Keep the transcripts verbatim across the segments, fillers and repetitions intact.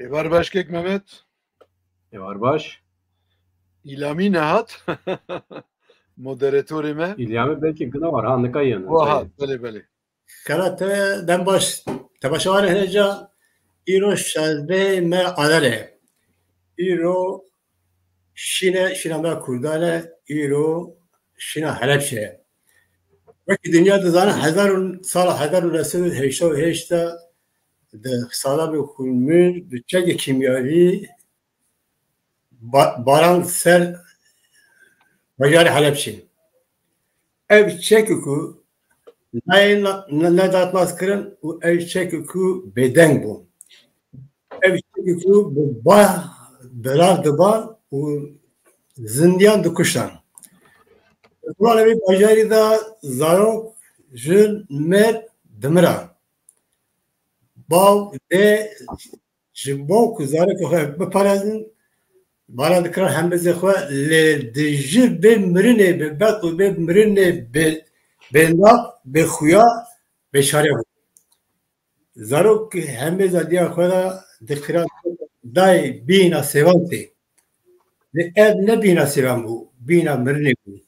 Êvar baş kek Mehmet. Êvar baş. Îlamî nehat. Moderatorê me. Îlamî belkî gina war, ha, nika yeno. Wa hat, belê, belê. Xela te dem baş. Temaşevanê hêja, îro şezdeh me Adar e. Îro şîne, şîna me Kurdan e, îro şîna Helebçe ye. Wekî dinya dizane hezar û, sala hezar û neh sed û heştê û heşt de, di sala bi xurmî, bi çekê kîmyavî ba-, baran ser bajarê Helebçê. Ev çekê ku nayê na-, ne, ne datmaz kirin û ev çekê ku bêdeng bû. Ev çekê ku bi ba-, belav diban û zindiyan dikuştan. Li vê bajarî de zarok, jin, merd dimiran. Bav, dê ji bo ku zarokê xwe biparêzin, bala dikirin hembêzê xwe, lê dijî bê mirinê, bê bed û bê mirinê, bê, bê nav, bê xuya, bê çare bû. Zarok hembêza diya xwe de dikirin dayê bîna sêvan tê. Lê ev ne bîna sêvan bû, bîna mirinê bû.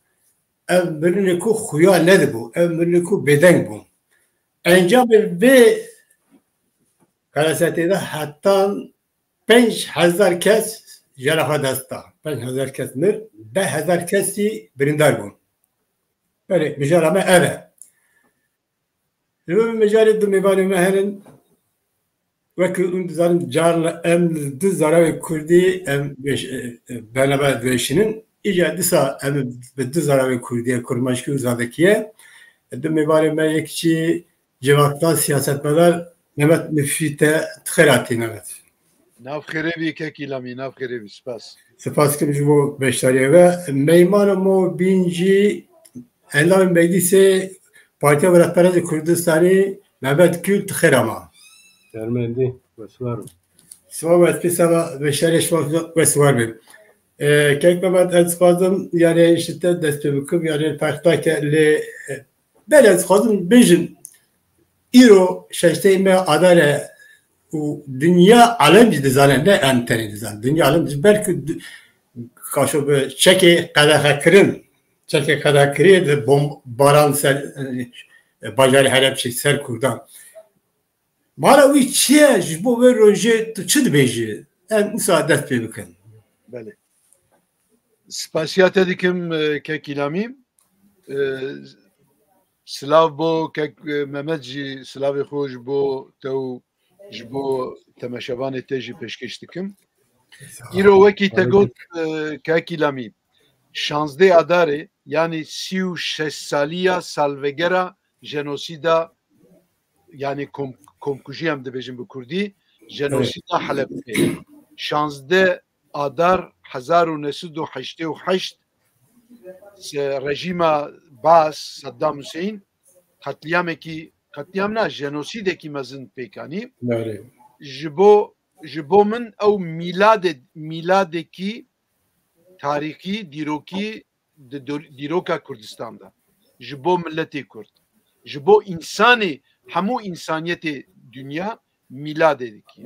Ev mirinê ku xuya nedibû, ev mirinê ku bêdeng bû. Encamê vê karasetê de hetan pênc hezar kes jana xwe dest da. Pênc hezar kes mir, deh hezar kesî birîndar bûn. Belê, mijara me ev e. Li vê mijarê du mêvanê me herin. Wekî hûn dizanin, carna em li du zaravê kurdî em vêş-, e, e, bername diveşînin. Îca dîsa em bi du zaravê kurdî ye, kurmancî û zadekiye. Du mêvanê me yekî civaktan siyasetmedar Mehmet Mifît e, tu xêr hatî Mehmet. Nav xêrê bî kek Îlamî, nav xêrê bî, spas. Spas kim ji bo beşdariyê ve. Meymanê mo bîn jî endamên Meclîsê Partiya Welatperest Kurdistanî Mehmet Gül, tu xêr ama. Şermendî, wesiwar bim. Siwa wespê seba beşdariyê şima wesiwar bim. E, kek Mehmet, ez dixwazim, yani, ji te dest pê bikim, yani, perxta ke lê, e, belê ez dixwazim bêjim, îro şeşteyê me Adar e û dinya alem jî dizane, ne em tenê dizane. Dinya alem jî, belkî du-, kaşo bi çekê qedexekirin, çekê qedexekiriyê li bombaran ser, e, bajarê Helebçê ser Kurdan. Mala wî çi ye? Ji bo vê rojê tu çi dibêjî? Em wisa dest pê bikin. Belê. Spasiya te dikim, e, kek Îlamî. E, silav bo kek, e, Mehmet jî silavê xwe ji bo te û ji bo temeşevanê te jî pêşkêş dikim. Îro wekî te got, e, kek Îlamî, şazdeh Adarê, yanî sî û şeş saliya salvegera jenosîda, yanî kom-, komkujî em dibêjin bi kurdî, jenosîda Helebçê. Şazdeh Adar hezar û neh sed û heştê û heşt, se-, rejîma Baas, Saddam Hussein, qetlîamekî, qetlîam na, jenosîdekî mezin pêk anî. Ji bo, ji bo min ew mîladê, mîladekî tarîxî, dîrokî di dor-, dîroka Kurdistan de. Ji bo miletê Kurd. Ji bo însanê, hemû însaniyetê dinya mîladê dikî.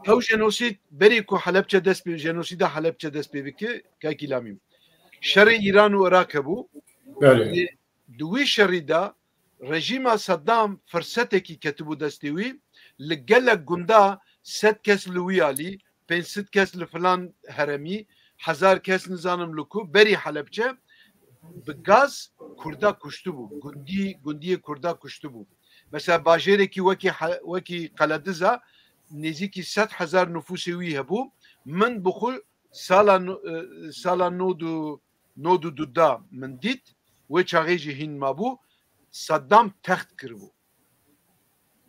Ew jenosîd berê ku Helebçe dest pê, jenosîda Helebçe dest pê bike, kek Îlamî. Şerê Îran û Iraq hebû. Belê. Di wî şerî de rejîma Saddam firsetekî ketibû destê wî, li gelek gunda sed kes li wî alî, pênc sed kes li filan heremî, hezar kes nizanim li ku, berî Helebçe bi gaz Kurda kuştibû, gundî, gundiyê Kurda kuştibû. Mesela bajêrekî wekî he-, wekî Qelediza nêzîkî sed hezar nufûsê wî hebû, min bi xwe sala no-, e, sala nod û, nod û du da min dît, wê çaxê jî hîn mabû, Saddam text kiribû.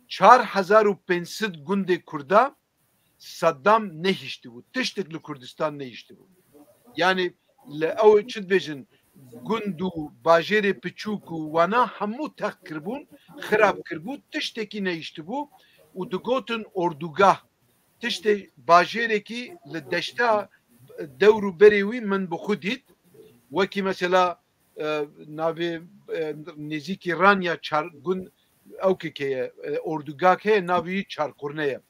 Çar hezar û pênc sed gundê Kurda Saddam nehiştibû. Tiştek li Kurdistan nehiştibû. Yani li ew çi dibêjin, gund û bajêrê piçûk û wana hemû text kiribûn, xirab kiribû, tiştekî nehiştibû û digotin ordûgah. Tiştê bajêrekî li deşta dewr û berê wî min bi xwe dît. Wekî mesela, e, navê, e, nêzîkî Ranya çar gund ew keke ye, e, ordûgak heye, navê wî Çarqurne ye.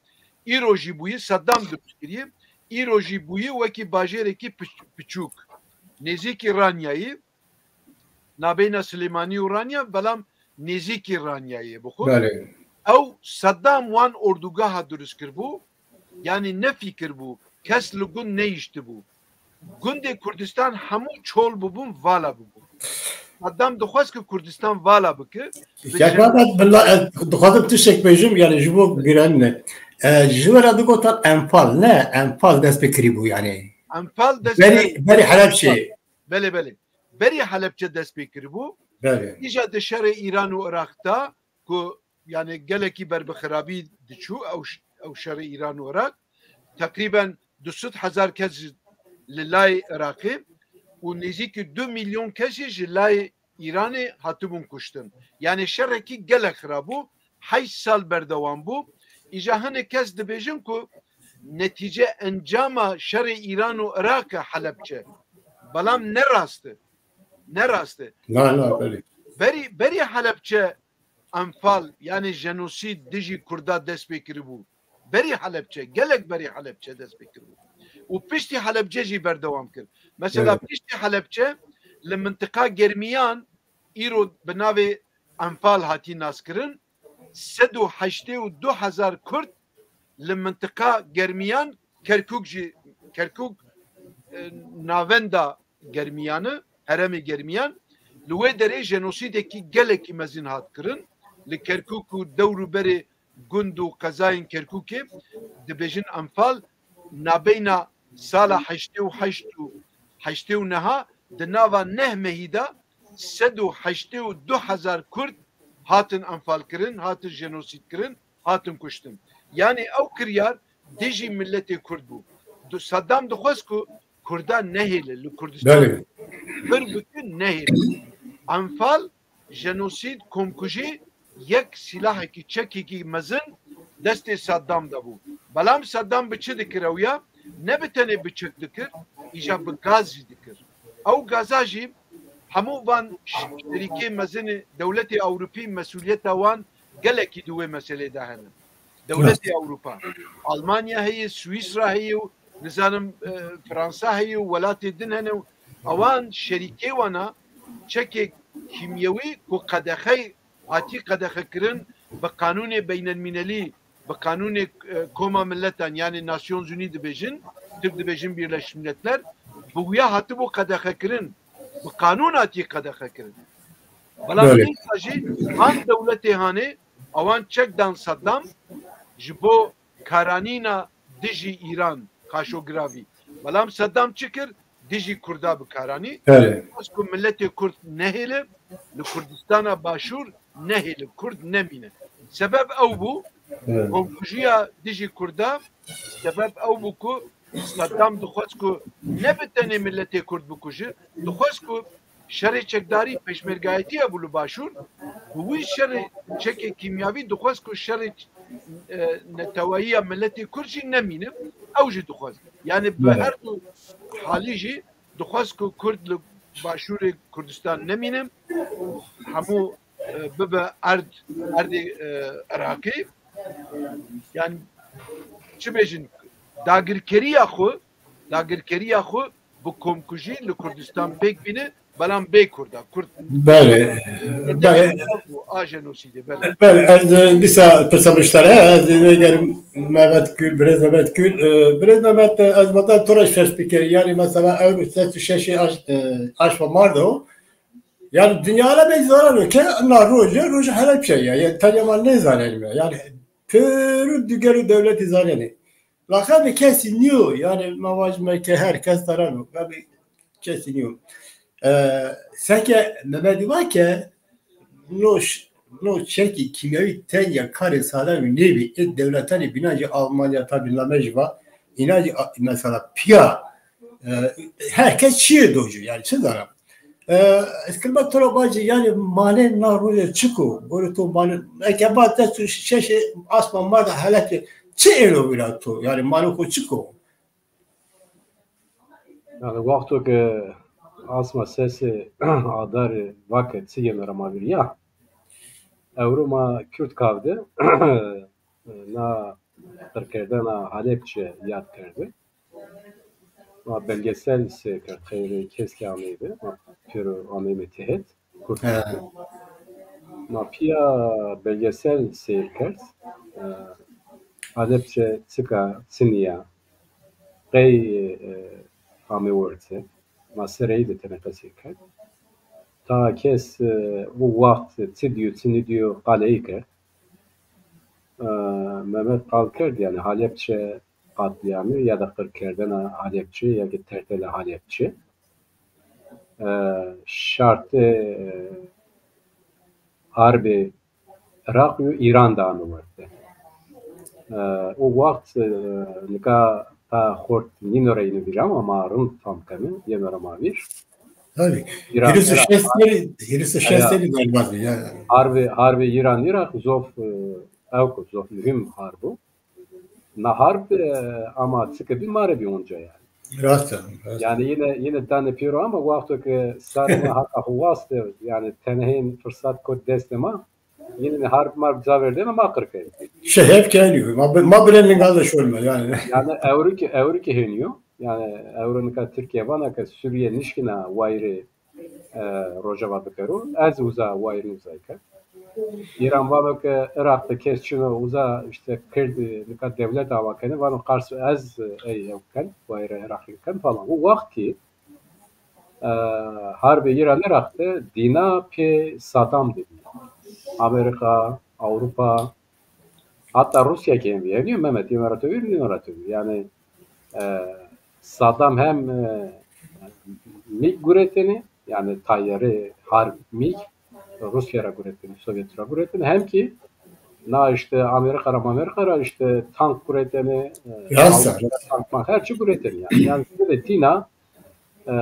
Îro jî bûyî, Saddam dirust kiriye. Îro jî bûyî wekî bajêrekî piç-, piçûk. Nêzîkî Ranyayê, nabeyna Silêmanî û Ranya, belam nêzîkî Ranyayê bixwe. Belê. Ew Saddam wan ordugaha dirust kiribû, yanî ne fikir bû, kes li gund neyiştibû. Gundê Kurdistan hemû çol bûbûn, vala bûbûn. Saddam dixwest ku Kurdistan vala bike. Kek Mehmet, bila ez dixwazim tiştek bêjim, yani ji bo giran ne. E, ji we re digotan Enfal, ne, Enfal dest pê kirî bû yani. Enfal dest Berî, berî Helepçe. Belê, belê. Berî Helepçe dest pê kirî bû. Belê. Îja di şerê Îran û Iraq de ku yani gelekî ber bi xirabî diçû ew ş-, ew şerê Îran û Iraq. Teqrîben du sed hezar kes ji li layê Iraqê û nêzîkî du milyon kes jî ji layê Îranê hatibûn kuştin. Yani şerekî gelek xirab bû, heşt sal berdewam bû. Îja hinek kes dibêjin ku netîce encama şerê Îran û Iraq e Helepçe. Belam ne rast e. Ne rast e. Na, na, belê. Berî, berî Helepçe Enfal, yani jenosîd dijî Kurda dest pê kiribû. Berî Helepçe, gelek berî Helepçe dest pê kiribû. Û piştî Helepçe jî berdewam kir. Mesela Evet. piştî Helepçe li mintiqa Germiyan îro bi navê Enfal hatî naskirin, sed û heştê û du hezar Kurd li mintiqa Germiyan, Kerkûk jî, Kerkûk, e, navenda Germiyan e, herêmê Germiyan, li wê derê jenosîdekî gelekî mezin hat kirin. Li Kerkûk û dewr û berê gund û qezayên Kerkûkê dibêjin Enfal, nabeyna sala heştê û heşt û heştê û neh a di nava neh mehî de sed û heştê û du hezar Kurd hatin enfal kirin, hatin jenosîd kirin, hatin kuştin. Yani ew kiryar dijî miletê Kurd bû. Du-, Saddam dixwest ku Kurda nehêle, li Kurdistan Belê. bir bikin nehêle. Enfal, jenosîd, komkujî yek silahekî, çekekî mezin destê Saddam de bû. Belam Saddam bi çi dikir ew ya? Ne bi tenê bi çek dikir, îja bi gaz jî dikir. Ew gaza jî hemû van ş-, şerîkê mezinê dewletê Ewropî mesûliyeta wan gelekî di wê meselê de hene. Dewletê Ewropa. Almanya heye, Swîsra heye û nizanim, e, Fransa heye û welatê din hene û ewan şerîkê wana çekê kîmyewî ku qedexey hatî qedexekirin bi qanûnê beynelmînelî, bi qanûnê, e, Koma Miletan, yani Nations Unies dibêjin, Tirk dibêjin Birleşmiş Milletler, bi wiya hatibû qedexekirin, bi qanûn hatî qedexekirin. Belam Belê. dîsa jî han dewletê hanê, ewan çek dan Saddam ji bo karanîna dijî Îran, kaşogravî. Belam Saddam çi kir? Dijî Kurda bi karanî. Belê. Dixwest ku miletê Kurd nehêle, li Kurdistana Başûr nehêle, Kurd nemîne. Sebeb ew bû, Evet. komkujiya dijî Kurda, sebeb ew bû ku Saddam dixwest ku ne bi tenê miletê Kurd bikuje, dixwest ku şerê çekdarî, pêşmergayetî hebû li Başûr, bi wî şerê çekê kîmyavî dixwest ku şerê, e, neteweyiya miletê Kurd jî nemîne, ew jî dixwest. Yani bi Evet. her du halî jî dixwest ku Kurd li Başûrê Kurdistan nemîne, hemû, e, bibe erd, erdê, e, Iraqê. Yani çi bêjin, dagirkeriya xwe, dagirkeriya xwe bi komkujî li Kurdistan pêk bîne, belam bê Kurda. Kurd Belê. Belê. a jenosîdê, belê. Belê, ez, e, dîsa pirsa min ji te re, ez ê vegerim Mehmet Gül, birêz Mehmet Gül. E, birêz Mehmet, e, ez vatan to re şeş bikerim. Yani mesela ew sed û şeş aş-, e, aşma mar de o. Yani dinya re bê zarar o ke na roje, roje Helepçe ya. Yani tenya ma ne zarar ya. Yani pêrû digel û dewletî zarar ne. Laqebê kesî niyo, yani me vacime ke her kes zarar bû. Laqebê kesî niyo. E, seke Mehmetî va ke no ş-, no çekî kîmyawî tenya karê Saddamî nêbî, ê dewletanê bînan jî Almanya tabî name jî va, înan jî a-, mesela piya, e, her kes çiyê dojû, yani çi zarar. E, ez kilma to re bacî, yani malê na roje çik o? Gorê to malê, eke ba te tu şeşê asma mar de helete, çi êlo vira to? Yani malê xo çik o? Yani wexto ke asma sesê adarê vake çi yê me re ma viriya. Ewro ma Kürt kavde, na qirkerdena Halepçe yad kerdbe. Ma belgesel sêr kerd, xeyrê kes ki ameybe, ma pêro ameyme tehet, kurt. He. Ma piya belgesel sêr kerd, e, Halepçe çika, çiniya, qey, e, ame werte, ma sereyî de tene qesê kerd. Ta kes, e, o waxt çi diyo, çi nidiyo qaleyî kerd. E, Mehmet qal kerd, yani Halepçe qatliyamê ya da qirkerdena Halepçe ya ki tertela Halepçe, e, şartê, e, harbê Iraq û Îran de ame werte. E, o waxt, e, nika ta xort nîno re yîno vîra, ama ma rind fam keme, yeno re ma vîr. Tabii. Îran, Hêrîs û Iraq, şeş serî, hêrîs û şeş ya, serî berbat bû ya. Harbê, harbê Îran Iraq zof, e, ew ku zof muhim harb bû. Na harb, e, ama çike bî ma re bî onca yani. Rast e, rast e. Yani yine, yine dane pêro ama wexto ke sar me hata xwe waste, yani tenehên firsat kot destê ma, yine harb marb ca verdêne ma qirkey. Şehef keniyor. Ma, ma bile lingaza şolme yani. Yani ewriki, ewriki heniyo. Yani ewro nika Tirkiye vana ke Suriye nişkina wayirê e, Rojava bikero. Ez uza wayirî uza ke. Îran vano ke Iraq de kes çino uza, işte Kird, nika dewlet ava kene, vano qars ez ey ew ken, wayirê Iraqî ken falan. O waxt ki, e, harbê Îran Iraq de dîna pê Saddam de bî. Amerika, Ewropa, hatta Rusya ki hêvî, hêvî Mehmet, yê me re tevî, yê me re tevî. Yani, e, Saddam hem, e, MiG guretêne, yani tayarê harb MiG, Rusya re guretêne, Sovyet re guretêne, hem ki na işte Amerika re, Amerika re işte tank guretêne, e, Rast e, Avrupa rast e. Tank, her çi guretêne yani. Yani şöyle tîna, e,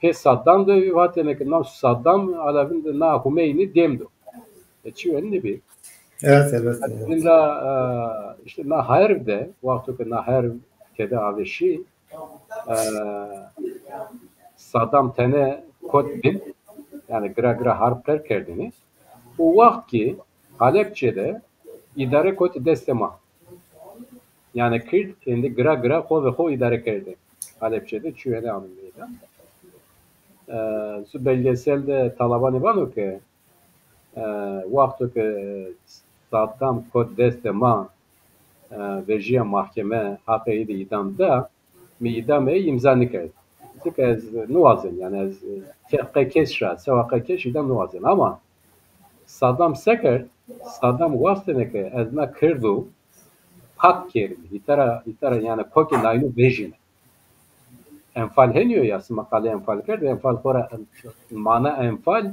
pê Saddam de vatêne ki na Saddam alevin de na Humeynî dêm do. E, çi wen nibi. Evet, evet, evet. Zinda, e, işte na herv de, wexto ke na herv tede aveşî, e, Saddam tene kot bin, yani gira gira harb qer kerdini. O waxt ki Halepçe de îdare kot destê ma. Yani Kird êndî gira gira xo ve xo îdare kerde. Halepçe de çûyene amî meydan. E, zu belgesel de Talabanê vano ke, e, wexto ke Saddam kot destê ma, e, vejiya mahkeme haqê êdî îdam da, mi îdamê îmza nikerd. Çike ez niwazim, yani ez, e, ke-, qe kes ra, sewa qe kes îdam niwazim. Ama Saddam se kerd? Saddam wastene ke ez na Kirdo pak kerim. Îtara, îtara yani kokê nayno vejîne. Enfal heniyo ya, sima qalê enfal kerd, enfal xora, mana enfal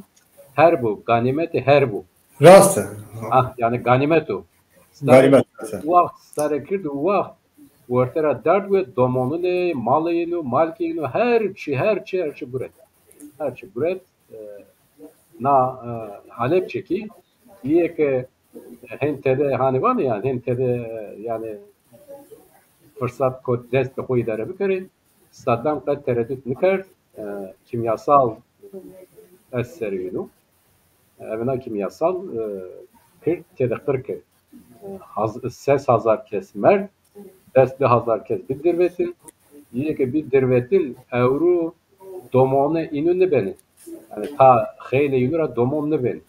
herb o, ganîmetê herb o. Rast e. Ah, yani ganîmet o. Ganîmet, rast e. Waxt sare Kirdo, waxt werte ra derd we, domonine, malê ino, malkê ino, her çi, her çi, her çi guret. Her çi guret. E, na, e, Halepçe ki, yê ke hên tede hanî vane yani, hên tede, e, yani firsat kot dest bi xwe îdare bikere, Saddam qet tereddüt nikerd, e, kimyasal ez serî ino. Evina kimyasal, e, kir tede qir kir. E, haz-, ses hazar kes merd, des du hazar kes bi dirvetin. Yê ke bi dirvetin, ewro domone ino nibene. Yani ta xeylê ino ra domon nibene.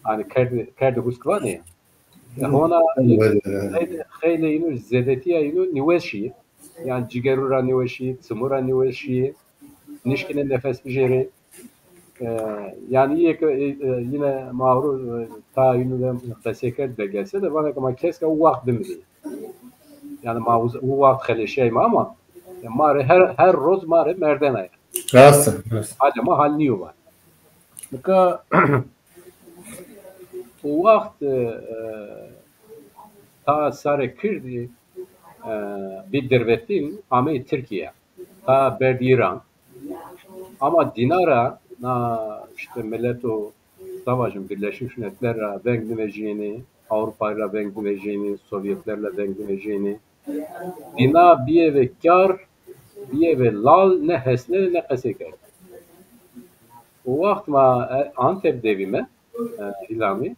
Yani kerd, kerd husk vane. E, hona xeylê, xeylê ino zêdetiya ino niweşî. Yani cigeru ra niweşî, çimu ra niweşî. Nişkine nefes bijêre. E, yani yê ke, e, e, yine mağrur, e, ta yine de qesê kerd belgese de vana ke ma keska o waxt bimirî. Yani ma o, o waxt xeleşiyayma ama, e, ma re her, her roz ma re merdena ya. Rast e, rast. Hale ma hal niyo var. Nika o waxt, e, e, ta sare Kirdî, e, bi dirvetin amey Tirkiye. Ta berd Îran. Ama dîna ra na işte mileto, savajin, Birleşmiş Milletler ra veng nivejîyêne, Ewropa ra veng nivejîyêne, Sovyetler ra veng nivejîyêne. Dîna biyê ve kar, biyê ve lal, ne hesnene, ne qesê kerd. O waxt ma, e, Antep devîme, e, Îlamî.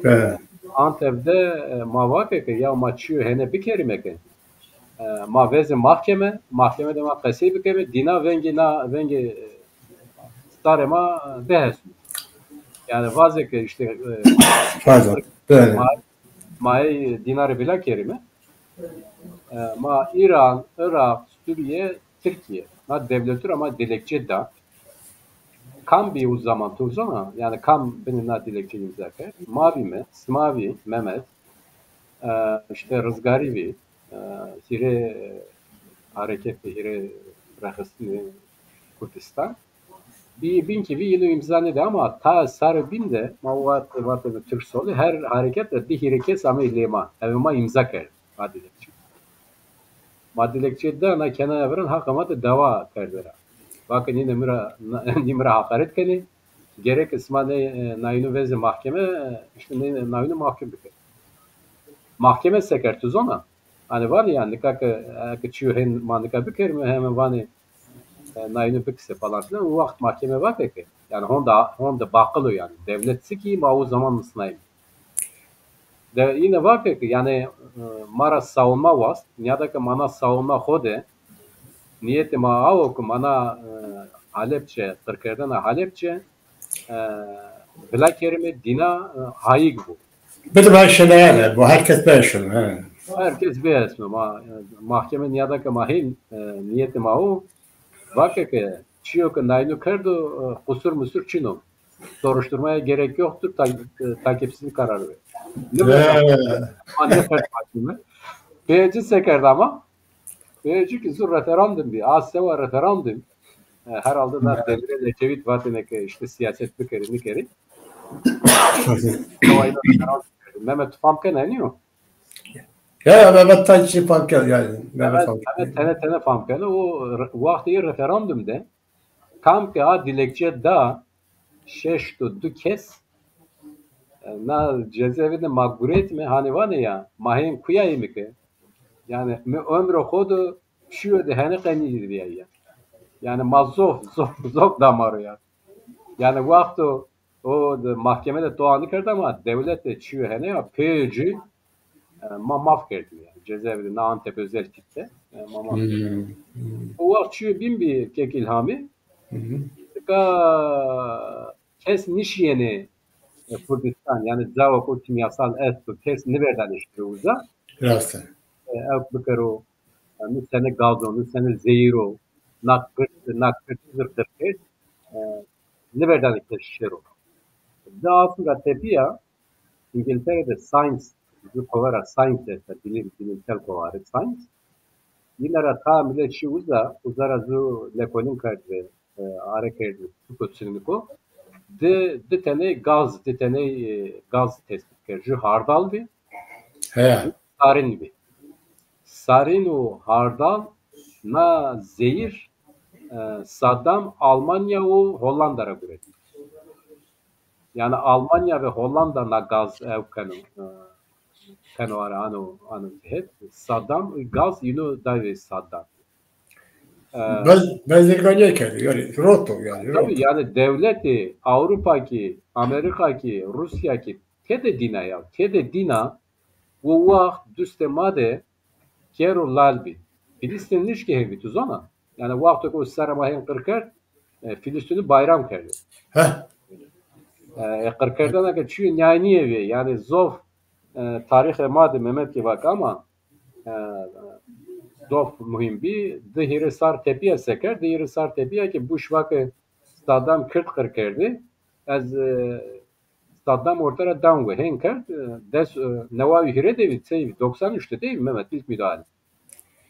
He. Antep de e, ma vake ke ya ma çiyo hene bikerime ke. E, ma vezê mahkeme, mahkeme de ma qesey bikeme, dîna vengê na, vengê e, starê ma e, bihesme. Yani vazê ke işte e, Pardon. Böyle. ma, ma hey dînarê bila kerime. E, ma İran, Irak, Suriye, Tirkiye. Na devletura ma dilekçe da. Kam bî o zaman tu zana? Yani kam binê na dilekçe imza kir? Ma bîme, sima bî, Mehmet, e, işte Rizgarî bî, e, hîrê hareketê, hîrê rexistinê Kurdistan. Bî bin ki vî yîno imza nede ama ta sarê bin de ma vat, vat Türk soli her hareket de di hîrê kes amê lê ma. Ev ma imza kerd. Ma dilekçe. Ma dilekçe da na Kenan Evren haqa ma de dawa kerde ra. Vake nîne mi ra, nî mi ra hakaret kenê. Gerek sima ne, e, nayîno vezê mahkeme, e, işte ne, nayîno mahkeme bike. Mahkeme se kerd tu zona? Hani vanê yani nika ke, e, ke çiyo hên ma nika bikerime, hemen vanê, e, nayîno bikise falan filan. O waxt mahkeme vake ke. Yani honda, honda baqilo yani. Devlet sikî ma o zaman misnayim. De yine vake ke yani e, ma ra savunma wast. Niyada ke mana savunma xo de. Niyetê ma awo ke mana e, Halepçe, qirkerdena Halepçe e, bila kerime dîna e, hayîg bû. Bidim her şeleyane, bu herkes beşin. He. Herkes bihesme. Ma, e, mahkeme niyada ke ma hîn e, niyetê ma o. Vake ke çiyo ke nayîno kerdo e, qusur musur çin o. Soruşturmaya gerek yoktur, ta, e, takipsizlik kararı ver. Ne He. kadar? Ama ne kadar mahkeme? Pêci se kerd ama? Pêci ki zû referandum bî. A sewa referandum. E, herhalde da Demire Ecevit vatine ke işte siyaset bikeri, nikeri. Sewa yine referandum. Mehmet tu fam kene niyo? Ya, ya, Mehmet ta çi fam kene yani. Mehmet Mehmet, fam Mehmet tene tene fam kene. O re- wextê referandum de kam ke a dilekçe da şeşt û du kes e, na cezaevinde ma guretme, hani vane ya, ma hên kuya yê mi ke. Yani mi ömrü xo de çiyo de hene qenî dibiya ya. Yani ma zof, zof, zof damaro ya. Yani wexto o de mahkeme de toa nikerd ama devlet de çiyo hene ya pêcî e, ma maf kerdî ya. Cezaevinde na Antep özel tipte e, ma maf kerdî. Hmm. O waxt çiyo bin bî kek İlhami. Hı hı. Tika kes nişiyêne e, Kurdistan, yani cawek o kimyasal esto, kes niberdanê şiro uza. Rast e. E, ew bikero, e, nu sene gazo, nu sene zehiro, nak girt, nak girt, zir girt kes, e, niberdanê kes şiro. Di asura tepiya, İngiltere de science, zû kovara science esta, bilim, bilimsel kovarê science. Yine ra ta millet şi uza, uza ra zû lekolin kerdî, e, are kerdî, çuko çiniko. Di, di tenê gaz, di tenê e, gaz tespit kerd. Ju hardal bî, He. Ju sarin bî. Sarin û hardal na zehîr e, Saddam Almanya û Hollanda ra guret. Yani Almanya ve Hollanda na gaz ew keno, e, keno are ano, ano hep. Saddam gaz yino dayê Saddam. E, Bez, bezirganiye kerdî, yani roto yani, roto. Tabii yani devleti Avrupa ki, Amerika ki, Rusya ki, tede dîna ya, tede dîna, o waxt dustê ma de Kero lal bî. Filistîn nişkê hevî, tu zana? Yani wexto ku sera ma hên qir kerd, e, Filistînî bayram kerdî. Heh. E, e, qirkerdena ke çûyê nyaniyê vê, yani zof, e, tarîxê ma de Mehmet kê vake ama, e, zof muhîm bî. Di hîrê sar tepiya seker, di hîrê sar tepiya ke Bush vake Saddam Kürt qir kerdî. Ez, e, Saddam ortaya dan ve hên kerd, e, des, e, newa û hîrê de bî, sey doksan üç de değil mi Mehmet? İlk müdahale.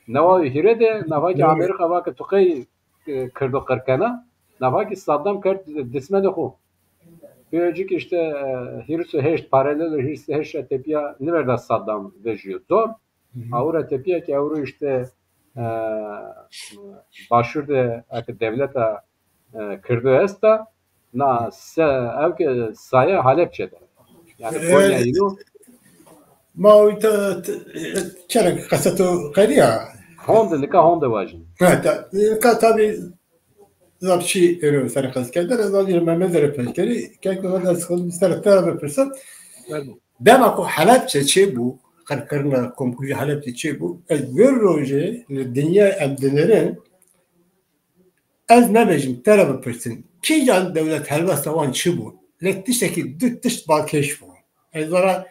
Newa û hîrê de navaki Amerika vake tu qey, e, Kürdo qirkena, navaki Saddam kerd dismedê xo. Biyocik işte, e, hîris û heşt, paralel hîris û heşt tepiya niverda Saddam vejiyo. Zor. Hı hı. Awra tepiya ki awro işte, e, başur de eke devleta e, Kirdo esta, na se, ew ke saya Halepçe de. Yani Ee, Konya ino. Ma o te, te, çerek kaseto qeriya. Honde, nika honde vajin. Ha, ta, nika tabi zaf çi ero ser qas kerdin, ez vajin Mehmet ero peşkeri, kek vada sıkıldı bir ser te bipirsin. Pardon. Dema ku Helebçe çêbû, qirkirina komkujî Helebçe çêbû, ez vê rojê li dinya em dinêrin, ez nebêjim, te re bipirsin. Kîjan dewlet helwesta wan çi bû? Lê tiştekî du tişt balkêş bû. Ez vana,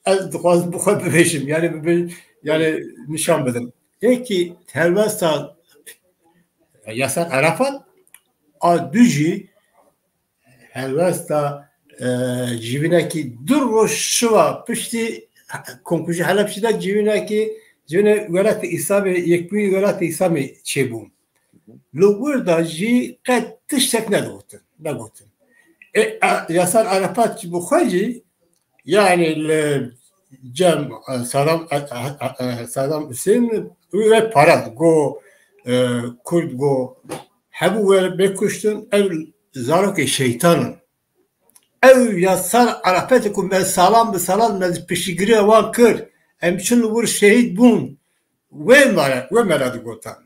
ez dixwazim bi xwe bibêjim, yani bibê-, yani nîşan bidim. Yekî helwesta Yasser Arafat, a du jî helwesta, e, civînekî du roj şiva piştî komkujî Helebçî de civînekî, civînê welatê Îslamê, yekbûyî welatê Îslamê çêbû. Li wir de jî qet tiştek negotin, negotin. E, e, Yasser Arafat jî bi xwe jî, yani li cem, e, Saddam, e, e, e, Saddam Hüseyin wê para go, e, Kurd go, hebû were bê kuştin, ev zarokê şeytan in. Ew Yasser Arafetê ku me salan bi salan me piştgiriya wan kir, em çin li wir şehîd bûn. Wê me re, wê me re digotan.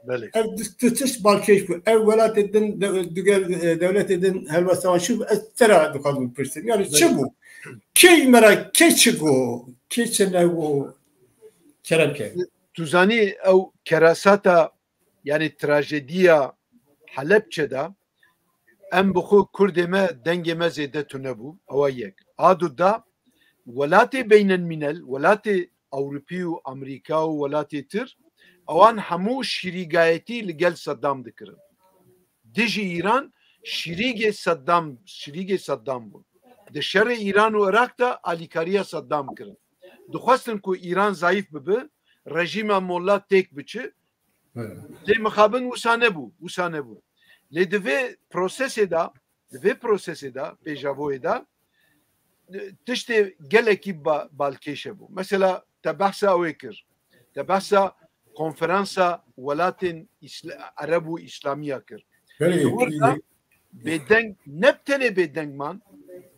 Belê. Ev du, du tişt balkêş bû. Ev welatê din, de, digel, e, dewletê din helwesta wan çi bû? Ez te re dixwazim bipirsim. Yani çi Belê. bû? Kê ji me re, kê çi got? Kê çi negot? Kerem ke. Tu zanî ew kerasata, yani trajediya Helebçe de em bi xwe Kurdê me, dengê me zêde tune bû. Ewa yek. A du da welatê beynelmînel, welatê Ewropî û Amerîka û welatê tir, ewan hemû şirîgayetî li gel Saddam dikirin. Dijî Îran şirîgê Saddam, şirîgê Saddam bûn. Di şerê Îran û Iraq de alîkariya Saddam kirin. Dixwestin ku Îran zayîf bibe, rejîma molla têk biçe. Evet. Lê mixabin wisa nebû, wisa nebû. Lê di vê prosesê de, di vê prosesê de, pêjavoyê de, tiştê gelekî ba-, balkêş hebû. Mesela te behsa ew ê kir. Te behsa konferansa welatên Îsla-, Ereb û Îslamiya kir. Belê, Di wir de iyi. bêdeng, ne bi tenê bêdeng man,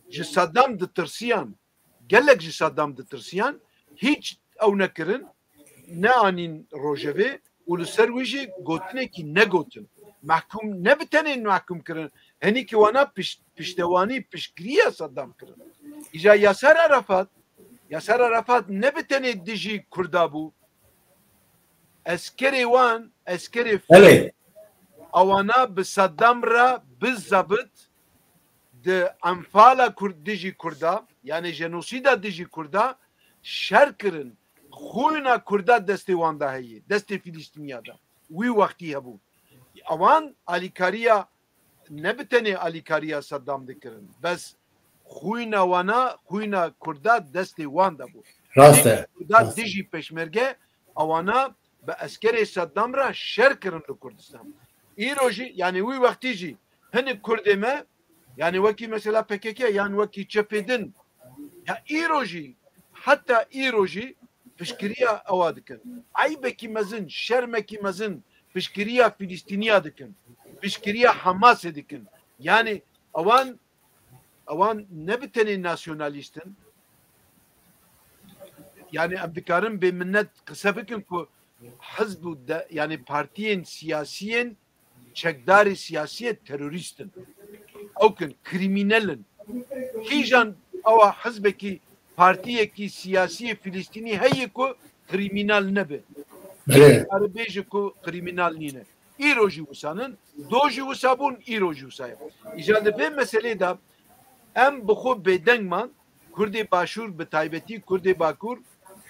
ji Saddam ditirsiyan, gelek ji Saddam ditirsiyan, hîç ew nekirin, neanîn rojevê û li ser wî jî gotinekî negotin. Mehkûm ne bi tenê mehkûm kirin, henîkî wana piş-, piştewanî, piştgiriya Saddam kirin. Îja Yasser Arafat, Yasser Arafat ne bi tenê dijî Kurda bû. Eskerê wan, eskerê Belê. Fil, ewana bi Saddam re bi zabit di enfala Kurd, dijî Kurda, yani jenosîda dijî Kurda şer kirin. Xwîna Kurda destê wan de heye, destê Filîstîniya de. Wî wextî hebû. Ewan alîkariya, ne bi tenê alîkariya Saddam dikirin. Bes xwîna wana, xwîna Kurda destê wan de bû. Rast e. Kurda Rast. dijî pêşmerge, ewana bi eskerê Saddam re şer kirin li Kurdistan. Îro jî, yani wî wextî jî hinek Kurdê me, yani wekî mesela P K K yan wekî çepê din, ya îro jî, heta îro jî piştgiriya ewa dikin. Eybekî mezin, şermekî mezin piştgiriya Filîstîniya dikin. Piştgiriya Hamasê dikin. Yani ewan, ewan ne bi tenê nasyonalîst in. Yani em dikarin bê minnet qise bikin ku hizb û de, yani partiyên siyasiyên çekdarê siyasiyê terorîst in. Ew kin, krîmînel in. Kîjan ewa hizbekî, partiyekî siyasiyê Filîstînî heye ku krîmînal nebe? Belê. Kare bêje ku krîmînal nîne. Îro jî wisa nin, do jî wisa bûn, îro jî wisa ye. Îja li vê meselê de em bi xwe bêdeng man, Kurdê Başûr, bi taybetî Kurdê Bakur,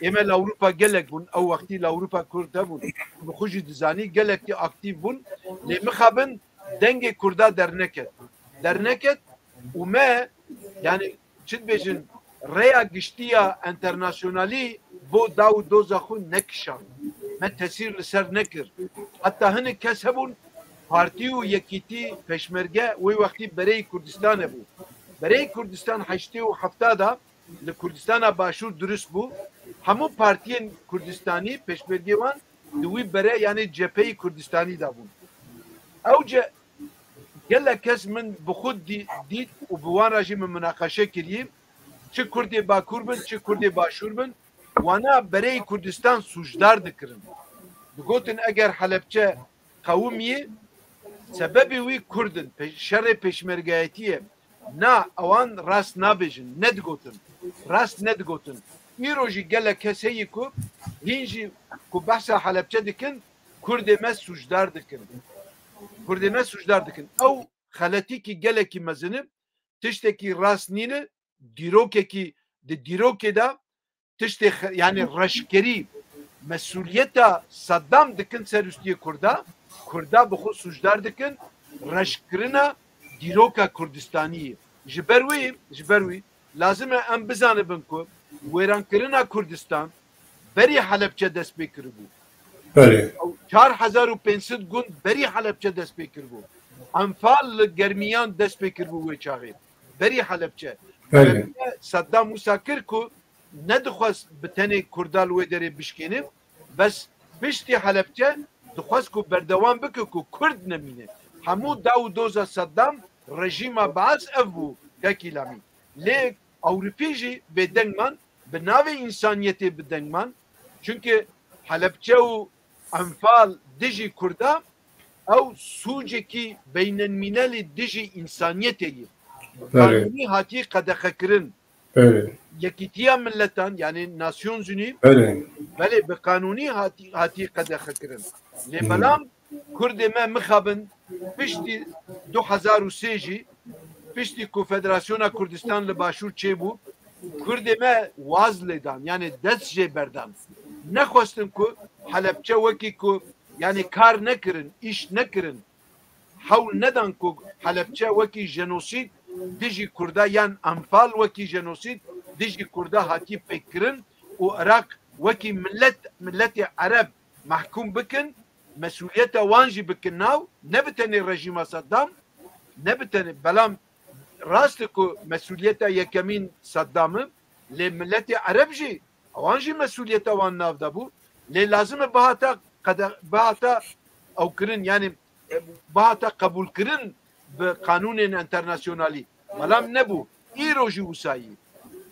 ê me li Ewropa gelek bûn, ew wextî li Ewropa Kurd hebûn, bi xwe jî dizanî, gelekî aktîf bûn, lê mixabin dengê Kurda derneket. Derneket û me, yani çi dibêjin, rêya giştî ya enternasyonalî bo daw û doza xwe nekişand. Me tesîr li ser nekir. Heta hinek kes hebûn, partî û yekîtî, pêşmerge, wê wextî bereyê Kurdistan hebû. Bereyê Kurdistan heştê û hefta de li Kurdistana Başûr dirust bû. Hemû partiyên Kurdistanî, pêşmergê wan di wî bere, yanê cepheyê Kurdistanî de bûn. Ew ce-, gelek kes min bi xwe dî-, dît û bi wan re jî min minaqeşe kirî. Çi Kurdê Bakur bin, çi Kurdê Başûr bin, wana bereyê Kurdistan sûcdar dikirin. Digotin eger Helebçe qewimiyê, sebebê wî Kurd in, pe-, şerê pêşmergeyetî ye. Na, ewan rast nabêjin, nedigotin. rast nedigotin. Îro jî gelek kes heye ku hîn jî ku behsa Helebçe dikin, Kurdê me sûcdar dikin. Kurdê me sûcdar dikin. Ew xeletîkî gelekî mezin e, tiştekî rast nîne, dîrokekî, di dîrokê de tiştê xe-, yani reşkerî, mesuliyeta Saddam dikin ser ustiyê Kurda, Kurda bi xwe sûcdar dikin, reşkirina dîroka Kurdistaniyê. Ji ber wî, ji ber wî, lazim e em bizanibin ku wêrankirina Kurdistan berî Helebçe dest pê kiribû. Belê. Ew çar hezar û pênc sed gund berî Helebçe dest pê kiribû. Enfal li Germiyan dest pê kiribû wê çaxê. Berî Helebçe. Belê. Helebçe Saddam wisa kir ku nedixwest bi tenê Kurda li wê derê bişkêne, bes piştî Helebçe dixwest ku berdewam bike ku Kurd nemîne. Hemû daw û doza Saddam rejîma Baas ev bû, kekî Lamî. Lê Ewropî jî bêdeng man, bi navê însaniyetê bi deng man. Çunke Helebçe û Enfal dijî Kurda ew sûcekî beynelmînelî dijî însaniyetê ye. Bi Belê. Qanûnî hatiye qedexekirin. Belê. Yekîtiya Miletan, yani Nasyonz Unî, Belê. Belê, bi qanûnî hatî-, hatiye qedexekirin. Lê Hmm. belam Kurdê me mixabin piştî du hezar û sê jî, piştî ku Federasyona Kurdistan li Başûr çêbû, Kurdê me waz lê dan, yani dest jê berdan. Nexwestin ku Helebçe wekî ku, yani kar nekirin, îş nekirin, hewl nedan ku Helebçe wekî jenosîd dijî Kurda yan Enfal wekî jenosîd dijî Kurda hatî pêkkirin û Iraq wekî millet, milletê Ereb mehkûm bikin, mesuliyeta wan jî bikin nav, ne bi tenê rejîma Saddam, ne bi tenê, belam rast e ku mesuliyeta yekemîn Saddam e, lê milletê Ereb jî, wan jî mesuliyeta wan nav de bû, lê lazim e bihata qede-, bihata ew kirin, yani, e, bihata qebûlkirin bi qanûnên enternasyonalî. Belam nebû. Îro jî wisa ye.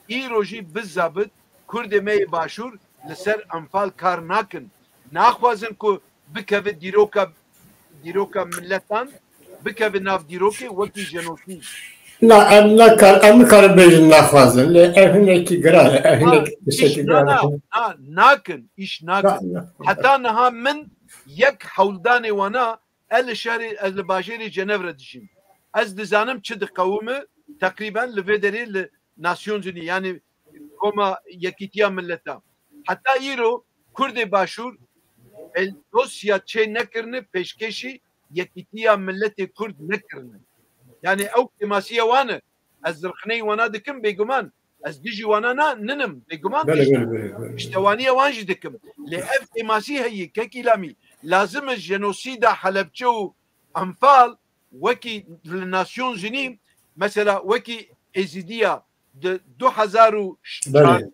Îro jî bi zabit Kurdê me yê Başûr li ser Enfal kar nakin. Naxwazin ku bikeve dîroka, dîroka miletan, bikeve nav dîrokê wekî jenosîd. Na, em nakar-, em nikarin bêjin naxwazin, lê ev hinekî giran e, ev Na, hinekî îş tiştekî na, giran e. na, na, nakin, îş nakin. Na, na. Heta niha min yek hewldanê wana, ez li şerê, ez li bajêrê Cenevre dijîm. Ez dizanim çi diqewime, teqrîben li vê derê li Nasyonz Unî, yani Koma Yekîtiya Mileta. Heta îro Kurdê Başûr el dosya çê nekirine, pêşkêşî Yekîtiya Miletê Kurd nekirine. Yani ew kêmasiya wan e. Ez rixneyî wana dikim bêguman. Ez dijî wana na ninim, bêguman Belê, dijî. belê, belê, belê. Piştewaniya wan jî dikim. Lê ev kêmasî heye, kekî Lamî. Lazim e jenosîda Helebçe û Enfal wekî li Nasyonz Unî, mesela wekî Êzîdiya di du hezar û çardeh Belê.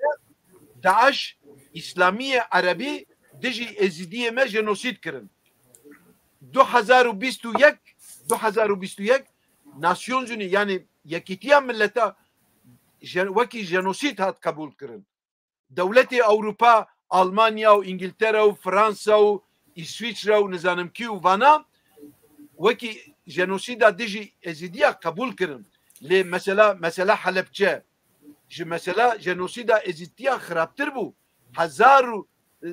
DAIŞ, Îslamiyê Erebî dijî Êzîdiyê me jenosîd kirin. Du hezar û bîst û yek, du hezar û bîst û yek Nasyonz Unî, yani Yekîtiya Mileta je-, wekî jenosîd hat qebûl kirin. Dewletê Ewropa, Almanya û Îngiltere û Fransa û Îswîçre û nizanim kî û vana wekî jenosîda dijî Êzîdiya qebûl kirin. Lê mesela, mesela Helebçe ji mesela jenosîda Êzîdiya xirabtir bû. Hezar û,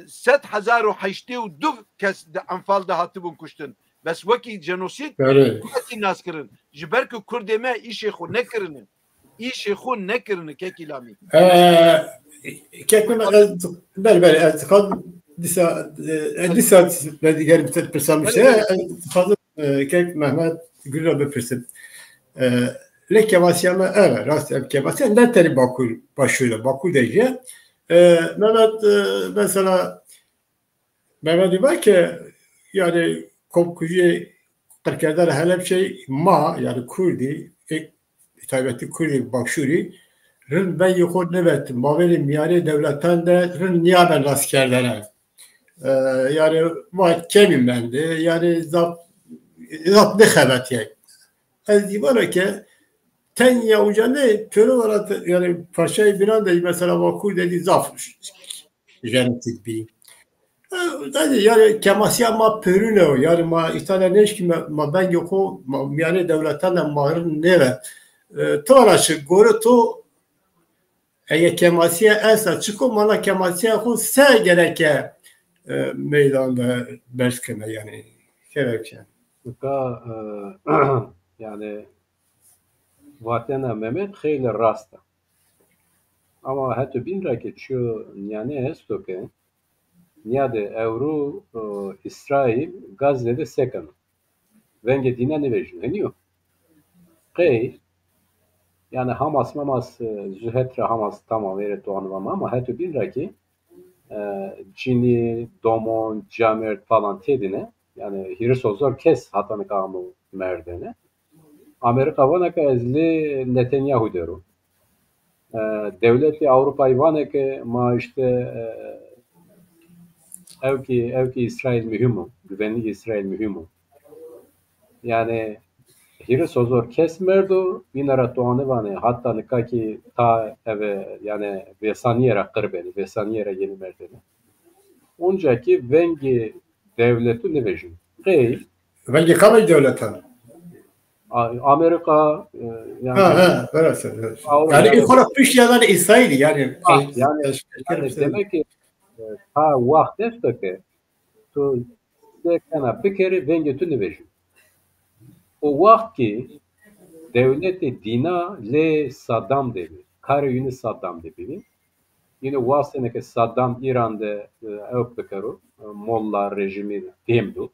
sed hezar û heştê û du kes di Enfal de hatibûn kuştin. Bes wekî jenosîd Belê. Wekî nas kirin. Ji ber ku Kurdê me îşê xwe nekirine. Îşê xwe nekirine, kekî Lamî. Ee, kek min, ez, belê, belê, ez dixwazim dîsa, e, dîsa digerim ser pirsa min Belê, işte. belê. Ez dixwazim, e, kek Mehmet Gül re bipirsim. E, lê kêmasiya me ev e, rast ev kêmasiya ne tenê Bakur, Başûr e, Bakur de jî. E, Mehmet, e, mesela, Mehmet dibe ke, yani, komkujiyê qirkerdana Helebçeyê ma, yani, Kurdî, e, taybetî Kurdî Başûrî, rind vengê xwe nevetin. Mabênê mîyanê dewletan de rind niyabe nastkerdene. E, yani, va kemî mende, yani, zaf, zaf nexebetiye. Ez dîvana ke tenya uca ne, pêro vana te-, yani, parçayê bînan de, mesela, Bakur de dî zaf jenosîd bî. E, yani, yani, kemasiya ma pêrûne o. Yani, ma îta de neşkî me, ma vengê xwe, ma mîyanê dewletan de ma rind nêve. E, tu vana çi, gore tu Eger kemasiya esta, çiko mala kemasiya xwe se gereke e, meydan de berz keme, yani gereke. Nika e, yani vatena Mehmet xeylê rast e. Ama heto bîn ra ke çiyo niyane esto ke niyade ewro e, İsrail Gazze de sekeno. Vengê dîna nivejin. Heniyo. Qey yani Hamas mamas e, zuhet ra Hamas tamam vêre tuanıva ama heto bîn ra ki e, cinî, domon, camêrd falan têdine. Yani hîris hozor kes hata nika amo merdene. Amerîka vana ke ez lê Netanyahu dero. E, dewletê Ewropayî vane ke ma işte e, ew ki ew ki Îsraîl muhîm o, güvenlik Îsraîl muhîm o. Yani hîris hozor kes merdo, yine ra tuane vane hatta nika ki ta eve yani vêsaniyê ra qir benî, vêsaniyê ra yeni merdene. Onca ki vengê dewletu nivejin. Qey? Vengê kamê dewletan? Amerîka e, yani ha, ha, veresen. Yani ilk olarak pişt yadan İsrail'i yani. Ha, yani, yani demek ki e, ta waxt esto ke tu sekena bikerî vengê tu nivejî. O waxt ki dewletê dîna lê Saddam de bî, karê yunî Saddam de bî. Yine wastene ke Saddam Îran de e, ew bikero, e, molla rejimî têm do.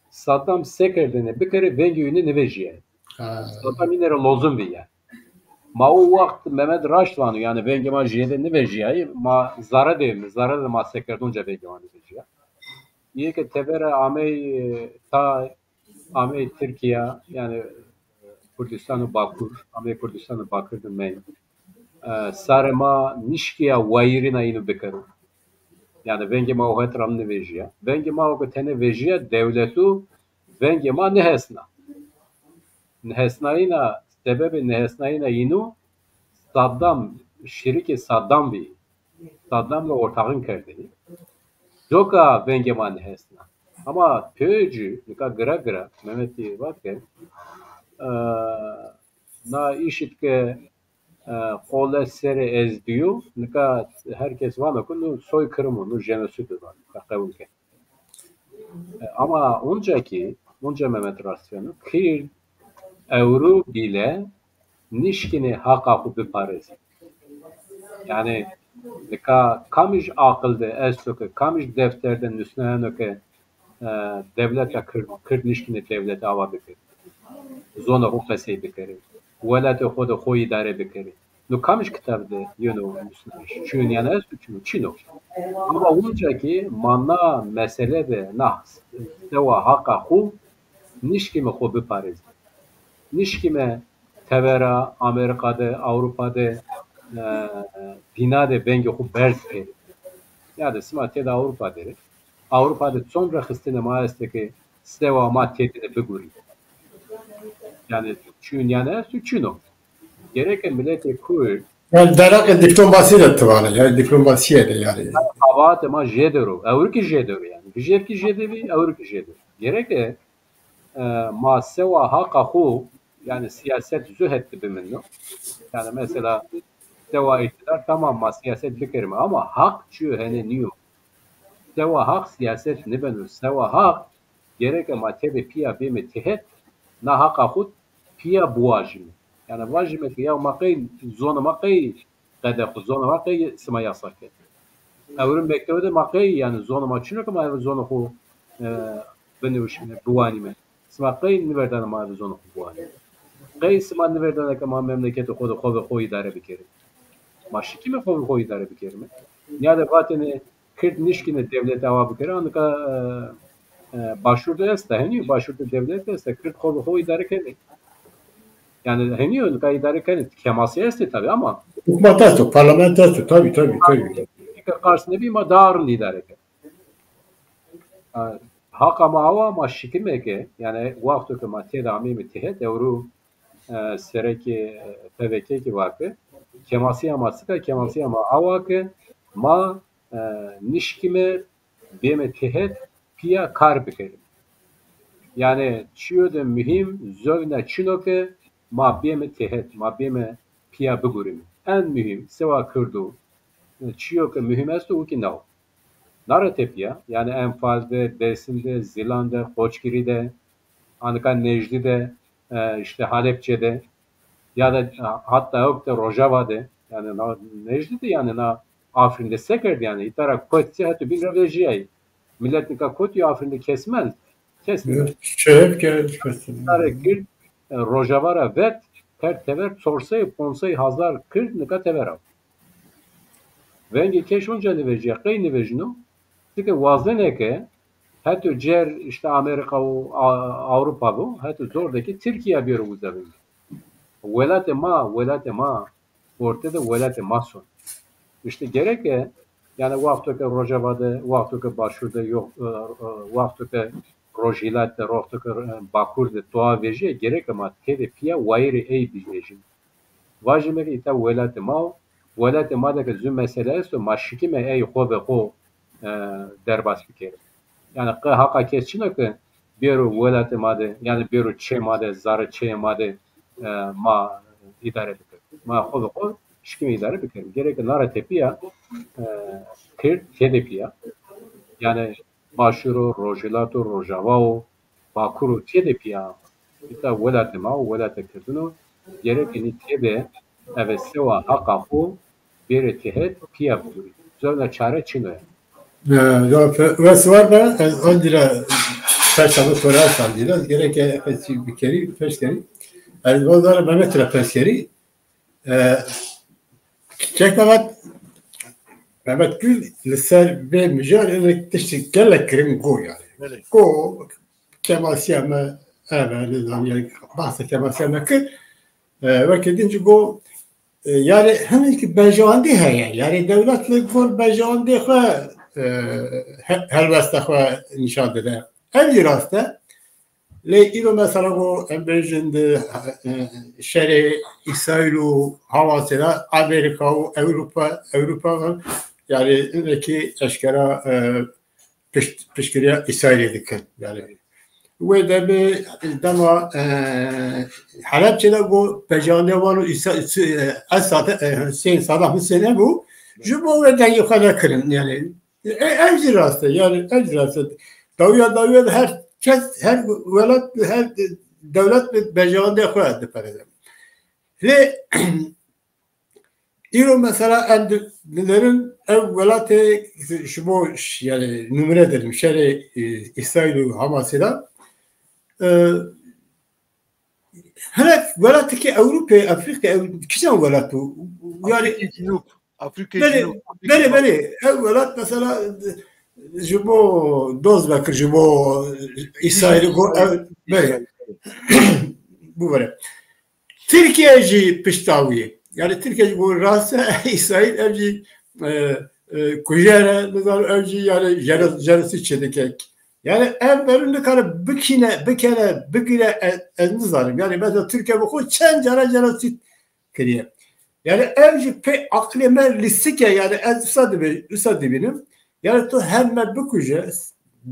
Saddam sekerdene bikerî vengê yunî nivejîye. Saddam yine re lozim bî yani. Ma o waxt Mehmet raşt vano yani vengê ma jêde nivejîyayî, ma zare de mi, zare de ma sekerdonca vengê ma nivejîya. Yê ke tevere amey e, ta amey Tirkiye yani Kurdistan û Bakur, amey Kurdistan û Bakur de mey. E, sarê ma nişkiya wayirîna înu bikero. Yani vengê ma o het ra nivejîya. Vengê ma o ke tene vejîya dewletu vengê ma nihesna. Nihesnayîna, sebebê nihesnayîna înu Saddam, şirikê Saddam bî. Saddam ve ortaxin kerdî. Coka vengê ma nihesna. Ama pêcî, nika gira gira, Mehmetî vat ke, e, na îşit ke e, qole serê ez diyo, nika herkes vano ku nu soykırım o, nu jenosîd o, nika qebul ke. E, ama onca ki, onca Mehmet Rastiyano, Kîrd ewro bîle nişkine haqa xwe biparêze. Yani nika kamij aqil de esto ke, kamij defter de nusnayeno ke e, dewleta Kird, Kird nişkine dewlet ava bikir. Zona xwe qesey bikir. Welatê xwe de xwe îdare bikir. No kamij kitab de yeno nusnayîş? Çiyoniyane esto çino? Çino. Ama onca ki ma na mesele de na sewa haqa xwe nişkime xwe biparêzim. Nişkime tevera Amerîka de, Ewropa de, e, dîna de vengê xwe berz kir. Ya de sima tê de Ewropa de. Ewropa de çond rexistine ma este ke sewa ma têdine bigurî. Yani çûn yani esto çûno. Gereke miletê Kurd. Yani deraqê diplomasî de tivane, yani diplomasiyê de yani. Xebatê ma jê dero. Ewrikî jê dero yani. Vijêrkî jê de bî, ewrikî jê dero. Gereke e, ma sewa haqa xwe, yani siyaset zuhet dibimin no. Yani mesela sewa îktidar tamam ma siyaset bikerime ama haq çiyo hene niyo. Sewa haq siyaset nibeno. Sewa haq gereke ma tebe piya bême tihet na haqa xwe piya biwajime. Yani vajime ki ya ma qey zona ma qey qede xwe zona ma qey sima yasak kir. Ewrin mektebe de ma qey yani zona ma çino ke ma ev zona xwe e, binivişime, biwanîme. Sima qey niverdane ma ev zona xwe biwanîme. Qey sima niverdane ke ma memleketê xwe de xwe ve xwe îdare bikerîme. Ma şikîme xwe ve xwe îdare bikerîme. Ya de vatêne Kird nişkine dewlete ava bikere, anika e, e, başûr de esta, henî başûr de dewlet esta, Kird xwe bi xwe îdare kene. Yani henî nika îdare kene, kemasî estê tabi ama. Hikûmet esto, parlament esto, tabi, tabi, tabi. Eke qars nebî ma daha rind îdare kene. E, Haqa ma awa ma şikime ke, yani wexto ke ma têde amîme tihet, ewro e, serekê e, P V K ki vake, kemasîya ma sika, kemasîya ma awa ke ma e, nişkime bême têhet piya kar bikerîme. Yani çiyo de muhîm zovîna çino ke ma bême têhet, ma bême piya bigurîme. en muhîm sewa Kurd û çiyo ke muhîm esto û kî naw. Nare tepiya, yani Enfal de, Dêrsim de, Zilan de, Qoçgirî de, anika Necdî de, e, işte Halepçe de, ya da, e, hatta yok de Rojava de, yani na, Necdî de yani na Afrin de sekerd yani, îtara kotse hetu bin re vejiyayî. Millet nika kotî Afrin de kesmez. Kesmez. Şehir ke kesmez. Îtara Kurd, e, Rojava ra vet, her tever çorsey, ponsey hazar Kurd nika tever a. Vengê keş onca nivêjiya, qey nivêjino? Çike wazeneke heto cer işte Amerîka û A-, Ewropa bû, heto zor de ki Tirkiye bêro uza vengê. Welatê ma, welatê ma, orte de welatê ma son. İşte gerek e, yani wexto ke Rojava de, wexto ke Başûr de, yok, e, e, wexto ke Rojhilat de, wexto ke, e, Bakur de, toa vejîye, gerek e ma têde piya wayirê ey bivejin. Vajime ke îta welatê ma o, welatê ma de ke zû mesele esto, ma şikime ey xo ve xo, e, derbas bikerim. Yani qe haqa kes çin o ke bêro welatê ma de, yani bêro çê ma de, zare çeyê ma de, e, ma îdare bikirin. Ma xo ve xo şikime îdare bikirin. Gerek nare tepiya, e, Kurd têde piya. Yani Başûr o, Rojhilat o, Rojava o, Bakur o, têde piya. Îta welatê ma o, welatê Kurdin o. Gerek nî têde eve sewa haqa xo bêre têhet piya bigurî. Zor na çare çin o yani. Ya, ya, pe-, wes war be, ez andîra persa bi Toras andîra, gerek e, pes bikerî, pes kerî. Ez vazara Mehmet re pes kerî. E, Çek Mehmet, Mehmet Gül li ser vê mijarê tiştê gelek giring got yani. Belê. Got, kemasiya me, ev e, nizam, yani, bahsa kemasiya me kir. E, wekî din jî got, e, yani, hinek bejewendî heye. Yani, dewlet li gor bejewendê xwe, e, he-, helwesta xwe nîşan dide. Ev jî rast e. Lê îro mesela ku em bêjin di, e, şerê Îsraîl û Hamasê de Amerîka û Ewropa, Ewropa, yani, hinekî eşkera, e, pişt-, piştgiriya Îsraîlê dikin. Yani, wê demê, dema, e, Helebçe de ku pejaniya wan û Îsa-, e, Esad, e, Hüseyin, Saddam Hüseyin hebû, ji bo wê dengê xwe nekirin. Yani, E, ev jî rast e, yani ev jî rast e. Dawiya dawiya de her kes, her welat, her dewlet bi bejewendê xwe dipereze. Lê îro mesela em di-, dinerin ev welatê ji bo ş-, yani numune dedim, şerê, e, Îsraîl û Hamasê de, e, Hinek welatekî Ewropê, Efrîqya, ew kîjan welat bû? Yani Afrîkê Cinûb. Afrîkê Belê, Cinûb. Afrîkê belê, Bakur. Belê. Ew welat mesela ji bo doz vekir, ji bo Îsraîlê got, ew, belê. Bû vere. Tirkiye jî pişta wî. Yani Tirkiye jî got rast e, Îsraîl ev jî, e, e, kujer e, nizanim ev jî yani jeno-, jenosîd çêdike. Yani ev berin nikare bikîne, bikene, bigire, e, ez nizanim. Yani mesela Tirkiye bi xwe çend cara jenosîd kiriye. Yani ev jî pê aqilê me lîstik e, yani ez wisa dibe-, wisa dibînim. Yani tu hem me bikuje,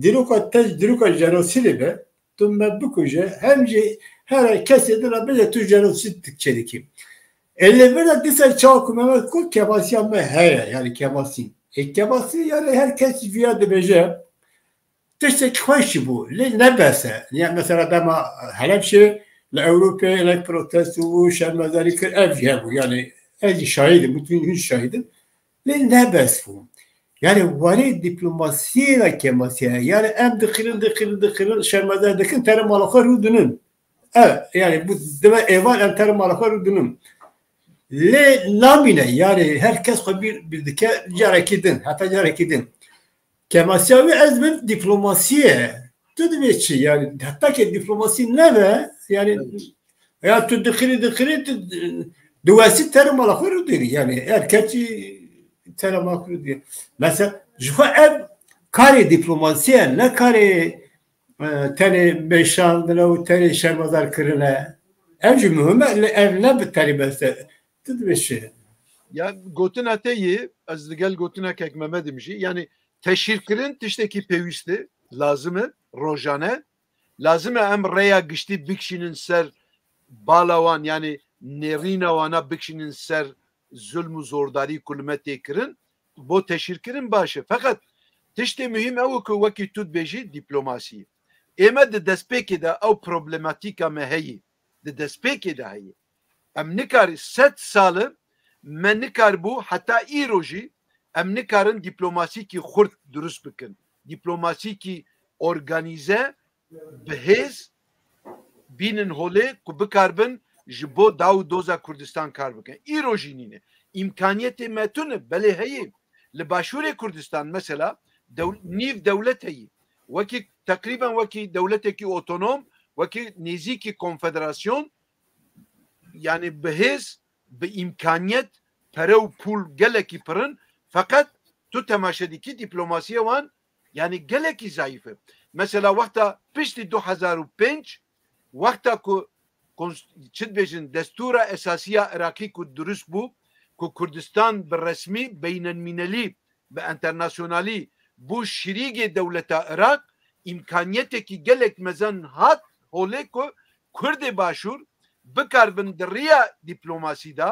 dîroka te ji dîroka jenosîdê be, tu me bikuje, hem jî her kesê din re bêje tu jenosîd çêdikî. Ê lê vir de dîsa çawa ku me got kemasiya me heye, yani kemasî. Ê kemasî yani her kes viya dibêje, tiştek xweş jî bû, lê ne bes e. Ya mesela dema Helebşê li Ewropê hinek protesto bû, şermezarî kir, ev jî hebû. Yani ez jî şahid im, hûn jî şahid in. Lê ne bes bû. Yani warê diplomasiyê de kemasiye. Yani em dixirin, dixirin, dixirin, şermezar dikin, tere mala xwe rû dinin. Evet, yani bu dime êvar em tere mala xwe rû dinin. Lê namîne, yani her kes xwe bîr, bîr dike carekî din, heta carekî din. Kemasiya wî ez bin diplomasiyê. Tu dibê çi? Yani heta ke diplomasî nebe, yani Evet. ya tu dixirî, dixirî, tu diwesî tere mala xwe rû dîrî. Yani her kesî tere mala xwe rû dîrî. Mesela ji xwe ev karê diplomasiyê, ne karê, e, tenê meşandine û tenê şermezar kirine. Ev jî muhim e, lê ev ne bi terî bes e. Tu dibê çi? Ya gotina te yê, ez li gel gotina kek Mehmed im jî, yani teşhîrkirin tiştekî pêwîst e, lazim e, rojane. Lazim e em rêya giştî bikişînin ser bala wan, yani nêrîna wana bikişînin ser zulm û zordarî ku li me tê kirin, bo teşhîrkirin baş e. Feqet tiştê muhîm ew e ku wekî tu dibêjî dîplomasî. Ê me di destpêkê de ew problematîka me heyî. Di destpêkê de heyî. Em nikarî sed sal e me nikaribû heta îro jî em nikarin dîplomasîkî xurt dirust bikin. Dîplomasîkî organîze bi hêz bînin holê ku bikaribin ji bo daw û doza Kurdistan kar bikin. Îro jî nîne. Îmkaniyetê me tune, belê heye. Li Başûrê Kurdistan mesela dew-, nîv dewlet heye. Wekî, teqrîben wekî dewletekî otonom, wekî nêzîkî konfederasyon, yani bi hêz, bi îmkaniyet, pere û pûl gelekî pir in. Feqet tu temaşe dikî dîplomasiya wan yani gelekî zayîf e. Mesela wexta piştî du hezar û pênc, wexta ku kons-, çi dibêjin, destûra esasiya Iraqî ku dirust bû, ku Kurdistan bi resmî beynelmînelî, bi enternasyonalî bû şirîgê dewleta Iraq, îmkaniyetekî gelek mezin hat holê ku Kurdê Başûr bikaribin di riya dîplomasî de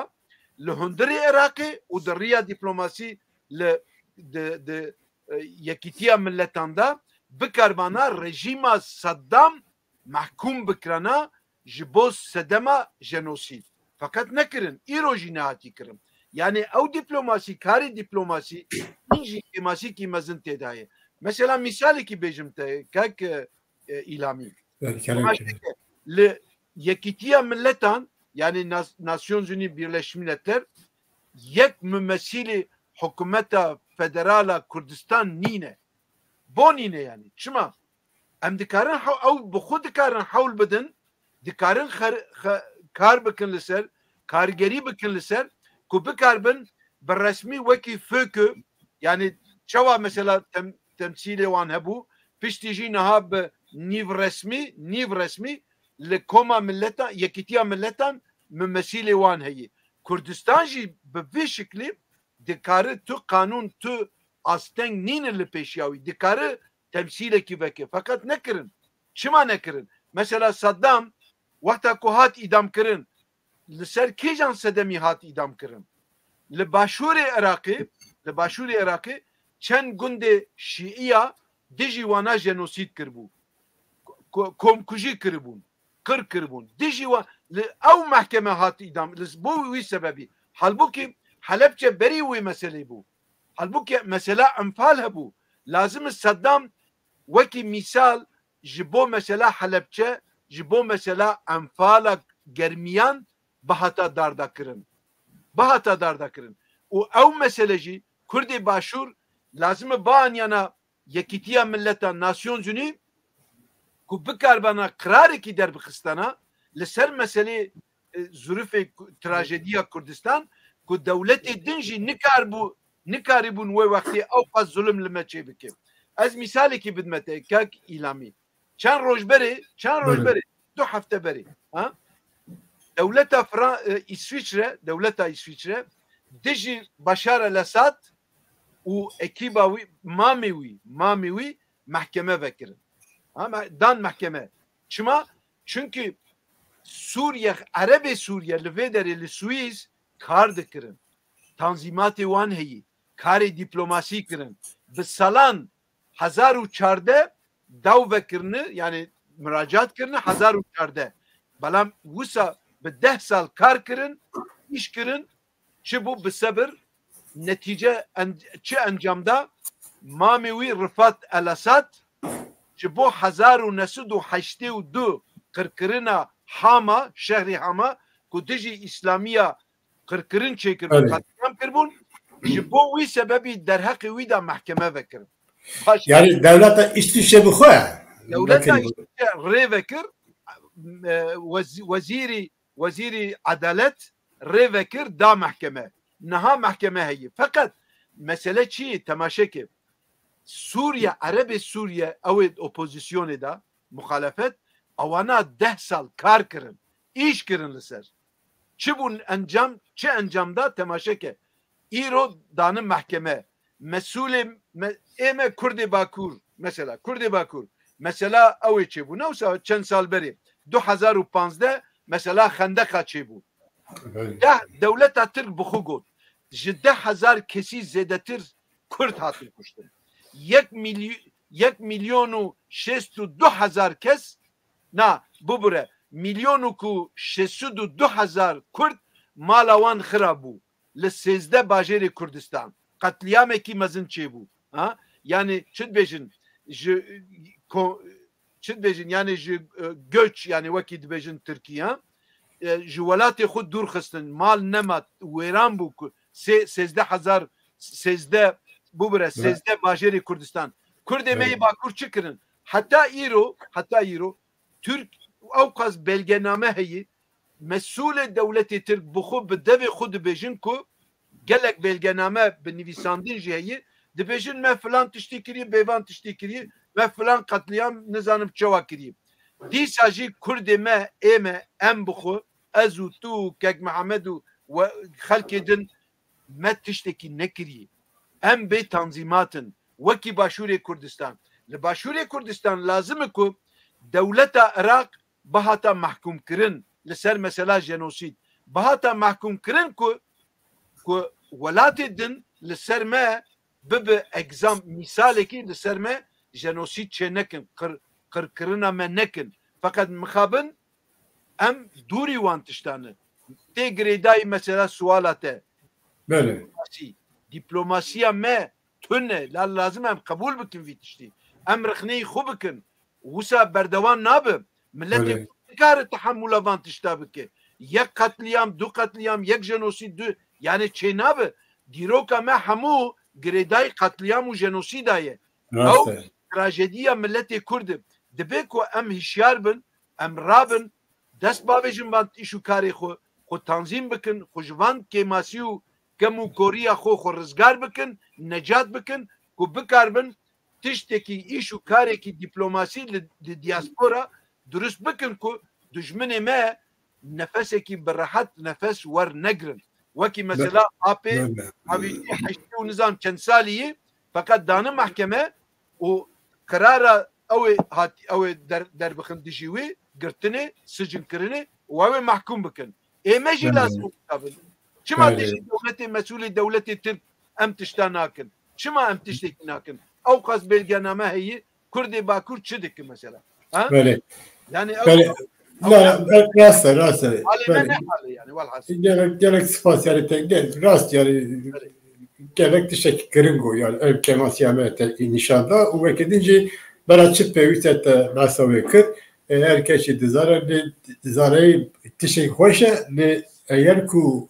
li hundirê Iraqê û di riya dîplomasî li, di, di, e, Yekîtiya Miletan de bikaribana rejîma Saddam mehkûm bikirana ji bo sedema jenosîd. Feqet nekirin, îro jî nehatî kirin. Yani ew dîplomasî, karê dîplomasî, hîn jî kêmasîkî mezin tê de ye. Mesela mîsalekî bêjim te, kek, e, e, Îlamî. Belê, kerem, kerem. Li Yekîtiya Miletan, yani Nas-, Nasyonz Unî, Birleşmiş Milletler, yek mumesîlê hikûmeta federala Kurdistan nîne. Bo nîne yani. Çima? Em dikarin hew-, ew bi xwe dikarin hewl bidin, dikarin xer-, xe-, kar bikin li ser, kargerî bikin li ser, ku bikaribin bi resmî wekî FÖKÖ, yani çawa mesela tem-, temsîlê wan hebû, piştî jî niha bi nîv resmî, nîv resmî li Koma Miletan, Yekîtiya Miletan mimesîlê wan heye. Kurdistan jî bi vî şiklî dikare tu qanûn, tu asteng nîne li pêşiya wî. Dikare temsîlekî veke. Feqet nekirin. Çima nekirin? Mesela Saddam wexta ku hat îdam kirin, li ser kîjan sedemî hat îdam kirin? Li başûrê Iraqê, li başûrê Iraqê çend gundê şîiya dijî wana jenosîd kiribû. Ko-, komkujî kiribûn, qir kiribûn. Dijî wan, li ew mehkeme hat îdam, li, bo wî sebebî. Halbûkî Helebçe berî wê meselê bû. Halbûkî mesela Enfal hebû. Lazim e Saddam wekî mîsal ji bo mesela Helebçe, ji bo mesela Enfala Germiyan bihata dardakirin. Bihata dardakirin. Û ew mesele jî Kurdê Başûr lazim e bianyana Yekîtiya Mileta, Nasyonz Unî, ku bikarbana qirarekî derbixistana li ser meselê, e, zurifê ku-, trajediya Kurdistan, ku dewletê din jî nikarbû-, nikarîbûn wê wextê ew qas zulm li me çêbike. Ez mîsalekî bidime te, kak Îlamî. Çend roj berê, çend roj Buyurun. berê, du hefte berê, ha? Dewleta Fra-, e, Îsviçre, dewleta Îsviçre dijî Başar el-Esad û ekîba wî, mamê wî, mamê wî mehkeme vekirin. Ha, me-, dan mehkeme. Çima? Çünkü Sûriye, Erebê Sûriye li vê derê li Swîs kar dikirin. Tanzîmatê wan heyî, karê dîplomasî kirin. Bi salan hezar û çardeh daw vekirine, yani miracat kirine hezar û çardeh. Belam wisa bi deh sal kar kirin, îş kirin, çi bû bi sebir, netîce en-, çi encam da? Mamê wî Rifat El Esad ji bo hezar û neh sed û heştê û du qirkirina Hama, şehrê Hama, ku dijî Îslamiya qirkirin çêkiribûn, Belê. qetlîam kiribûn, ji bo wî sebebî derheqê wî de mehkeme vekirin. Baş Yani dewleta Îsviçre bi xwe Dewleta vekirî bû. Îsviçre rê vekir, e, wez-, wezîrî, wezîrî edalet rê vekir da mehkeme. Niha mehkeme heye. Feqet mesele çi ye? Temaşe ke. Sûriye, Erebê Sûriye, ew ê opozisyonê de, muxalefet, ewana deh sal kar kirin, îş kirin li ser. Çi bûn encam, çi encam da? Temaşe ke. Îro dane mehkeme. Mesûlê me, ê me Kurdê Bakur, mesela, Kurdê Bakur, mesela ew ê çêbû. Ne wisa çend sal berê, du hezar û panzdeh, mesela Xendeqa çêbû. Deh, dewleta Tirk bi xwe got, ji deh hezar kesî zêdetir Kurd hatin kuştin. Yek milyo-, yek milyon û şêst û du hezar kes, na, bibire, milyon û ku şeş sed û du hezar Kurd mala wan xira bû li sêzdeh bajêrê Kurdistan. Qetliyamekî mezin çêbû. Ha? Yani çi dibêjin? Ji ko-, çi dibêjin? Yani ji, e, göç, yani wekî dibêjin Tirkiye, e, ji welatê xwe dûr xistin, mal nema, wêran bû ku sê-, sêzdeh hezar, sêzdeh, bibire, sêzdeh bajêrê Kurdistan. Kurdê me yê Bakur çi kirin? Heta îro, heta îro Tirk ewqas belgename heye, mesûlê dewletê Tirk bi xwe, bi devê xwe dibêjin ku gelek belgename bi nivîsandin jî heye, dibêjin me filan tiştî kiriye, bêvan tiştî kiriye, me filan qetliyam nizanim çawa kiriye. Dîsa jî Kurdê me, ê me, em bi xwe, ez û tu û Kek Mihemed û we-, xelkê din me tiştekî nekiriye. Em bê tanzîmat in. Wekî Başûrê Kurdistan. Li Başûrê Kurdistan lazim e ku dewleta Iraq bihata mehkûmkirin li ser mesela jenosîd. Bihata mehkûmkirin ku, ku welatê din li ser me bibe egzam, mîsalekî li ser me jenosîd çê nekin, qir-, qirkirina me nekin. Feqet mixabin em dûrî wan tiştan in. Tê girêdayî mesela suala te. Belê. Diplomasi-, diplomasiya me tune, la lazim em qebûl bikin vî tiştî. Em rexneyî xwe bikin. Wisa berdewam nabe. Miletê Belê. Kurd nikare tehemûla van tişta bike. Yek qetliyam, du qetliyam, yek jenosîd, du, yani çê nabe. Dîroka me hemû girêdayî qetliyam û jenosîda ye. Rast Ew e. Trajediya miletê Kurd e. Dibe ku em hişyar bin, em rabin, dest bavêjin van îş û karê xwe, xwe tanzîm bikin, xwe ji van kêmasî û kem û koriya xwe, xwe rizgar bikin, necat bikin, ku bikaribin tiştekî, îş û karekî dîplomasî li, li diaspora durust bikin, ku dijminê me nefesekî bi rehet nefes wernegirin. Wekî mesela apê Be-, be-, avîtî heştê û nizam çend salî yî, feqet dane mehkeme û qirara ew ê hat-, ew ê der-, derbixin dijî wî, girtinê, sicin kirinê û ew ê mehkûm bikin. Ê me jî Belê. Lazim e wisa bin. Çima Belê. Dijî dewletê, mesûlê dewletê Tirk em tişta nakin? Çima em tiştekî nakin? Ewqas belgename heye, Kurdê Bakur çi dike mesela? Ha? Belê. Yani ew Belê. Na, na, rast e, rast e. Halê me Belê. Ne hale yani, welhasil. Gelek, gelek spas yani te, gel, rast yani Belê. Gelek tiştekî giring o yani ev kêmasiya me te nîşan da û weke din jî bera çi pêwîst e te behsa wê kir. E, her kesî dizane, dizane tiştekî xweş e, lê eger ku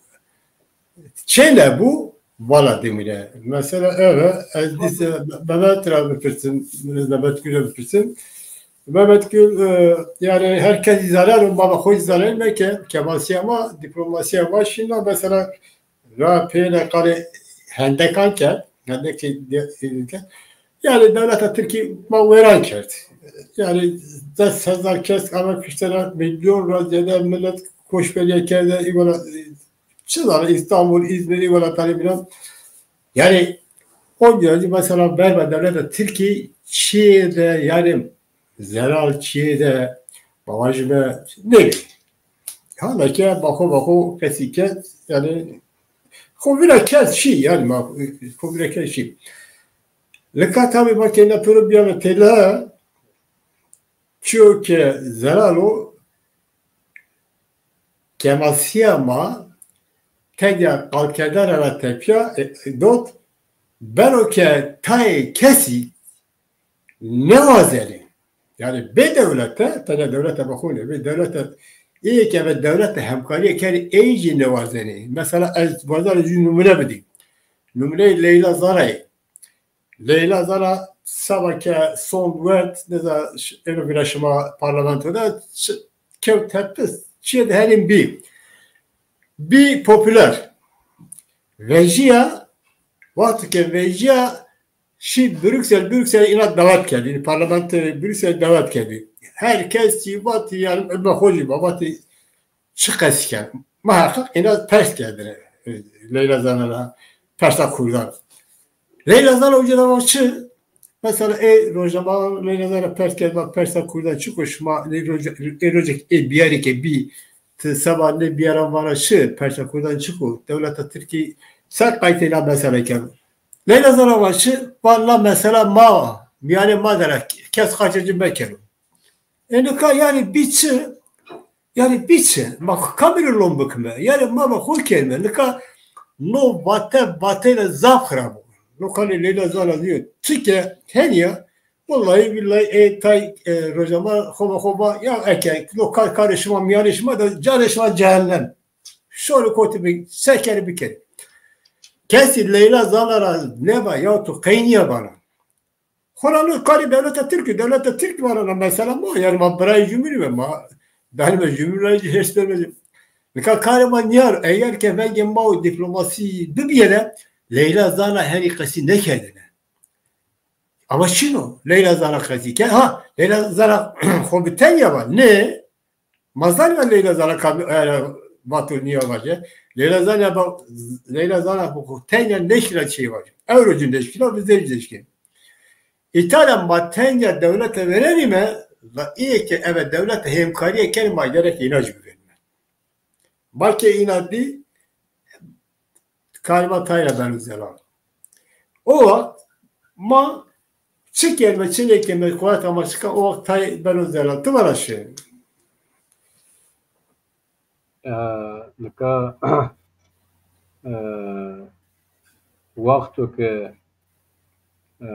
çê nebû, vala dimîne. Mesela, ev e, ez dîse Mehmet re bipirsim, Mehmet Gül re bipirsim. Mehmet Gül, e, yani her kes zî zane, baba xwe zî zane, neke, kêmasiya ma, diplomasiya ma, şîna mesela, ra pêne qalê hendekan ke, hendekê de-, de-, yani dewleta Tirkî ma wêran kerd. Yani des hezar kes ava kuştene, milyon ra zêde millet koçberiye kerde, îwela, çi zana, İstanbul, İzmir, îwela talê bînan. Yani o biraz mesela berbe dewleta Tirkî çiyê de, yani zelal çiyê de, bavajime ne. Haleke bako bako kesî kes, yani xo vira kes şî, yani ma, xo vira kes şî. Lika tabi ma kêna piro biyame têla, çiyo ke zelal o, kêmasiya ma tedya qalkerdana ra tepya, e, dot, bero ke tayê kesî newazenê. Yani bê dewlete, tene dewlete bixûne, bê dewlete, ê ke ve dewlete hemkariyê kerê ê jî newazenê. Mesela ez wazarê jî numune bidî. Numune Leyla Zarayê. Leyla Zara seba ke sond wert, neza ş-, êno vira şima parlamento de ç-, kewt tepis, çiyê de herîm bî. Bî popüler. Vejiya, wextê ke vejiya şî Brüksel, Brüksel îna davet kerdî. Parlamentoyê Brüksel davet kerdî. Her kes jî vatî, yani, ilma xwe jî ba, vatî, çi qesî ken? Muheqeq îna pers kerdine, e, Leyla Zara ra persa Kurdan. Leyla Zara uca da çi? Mesela ê rojnama Leyla Zara pers kerd, ba persa Kurdan çi ku şima ê roje-, ê rojek ê biyarî ke bî Ti seba nê biyara vana şi, perça Kurdan çi ku dewleta Tirkî ser qaytê la mesele keno. Leyla Zana va şi, va la mesela ma, miyanê ma dera kes xaçê ci mekeno. E nika yani bî çi? Yani bî çi? Ma kamîrî lom bikime. Yani ma ma xwe kerime. Nika no vate, vateyla zaf xirab o. No kalê Leyla Zana diyor. Çike heniya, vallahi billahi e tay e, rojama xova xova ya eke no kar karê şima miyanê şima da canê şima cehennem. Şorê kotî bi sekerî bikerî. Kesî Leyla Zana ra neba ya tu qeyniya bana. Xora li karê dewleta Tirk, dewleta Tirk vana mesela ma, yani ma birayê cumhurî me, ma berme cumhurî jî hêş derme. Nika karê ma niyar, eger ke vengê ma û diplomasî bibiyene, Leyla Zana herî qesî nekerdine. Ama çino? Leyla Zana qesî ke, ha, Leyla Zana xwe bi tenya va, ne? Ma zanîme Leyla Zana ka, e, vato niya vaje. Leyla Zana ba, Leyla Zana bu tenya neşkila çê vaje. Euro cin deşkila, bizde cin deşkila. Îtalya ma tenya dewlete vererîme, la îyê ke eve dewlete hêmkariyê kenî ma gerek înac biverîme. Ma ke înac bî, Karê ma tayra beno zelal. O wext ma çi kerime, çi nêkerime, quweta ma çika o wext tay beno zelal. Tu bana şi. E, nika, e, wexto ke e,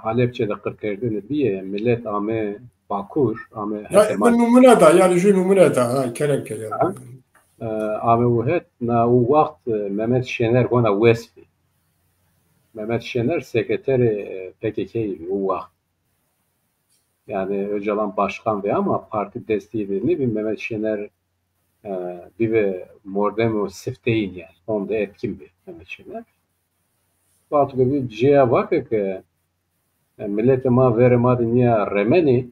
Halepçe de qirkerdinê bîye, millet ame Bakur, ame Ya, heteman. Bi numune da, yani jû numune da, ha, kerem ke ya. Ha? E, ame û het, na û wext, e, Mehmet Şener hona wespî. Mehmet Şener sekreterê, e, P K K yî û wext. Yani Öcalan başkan ve ama parti desteği de ne bileyim Mehmet Şener e, bîbe mordemo sifteyîn yani. Onda etkin bir Mehmet Şener. Wexto ke vî cêya vake ke, e, miletê ma verê ma de niya remenê,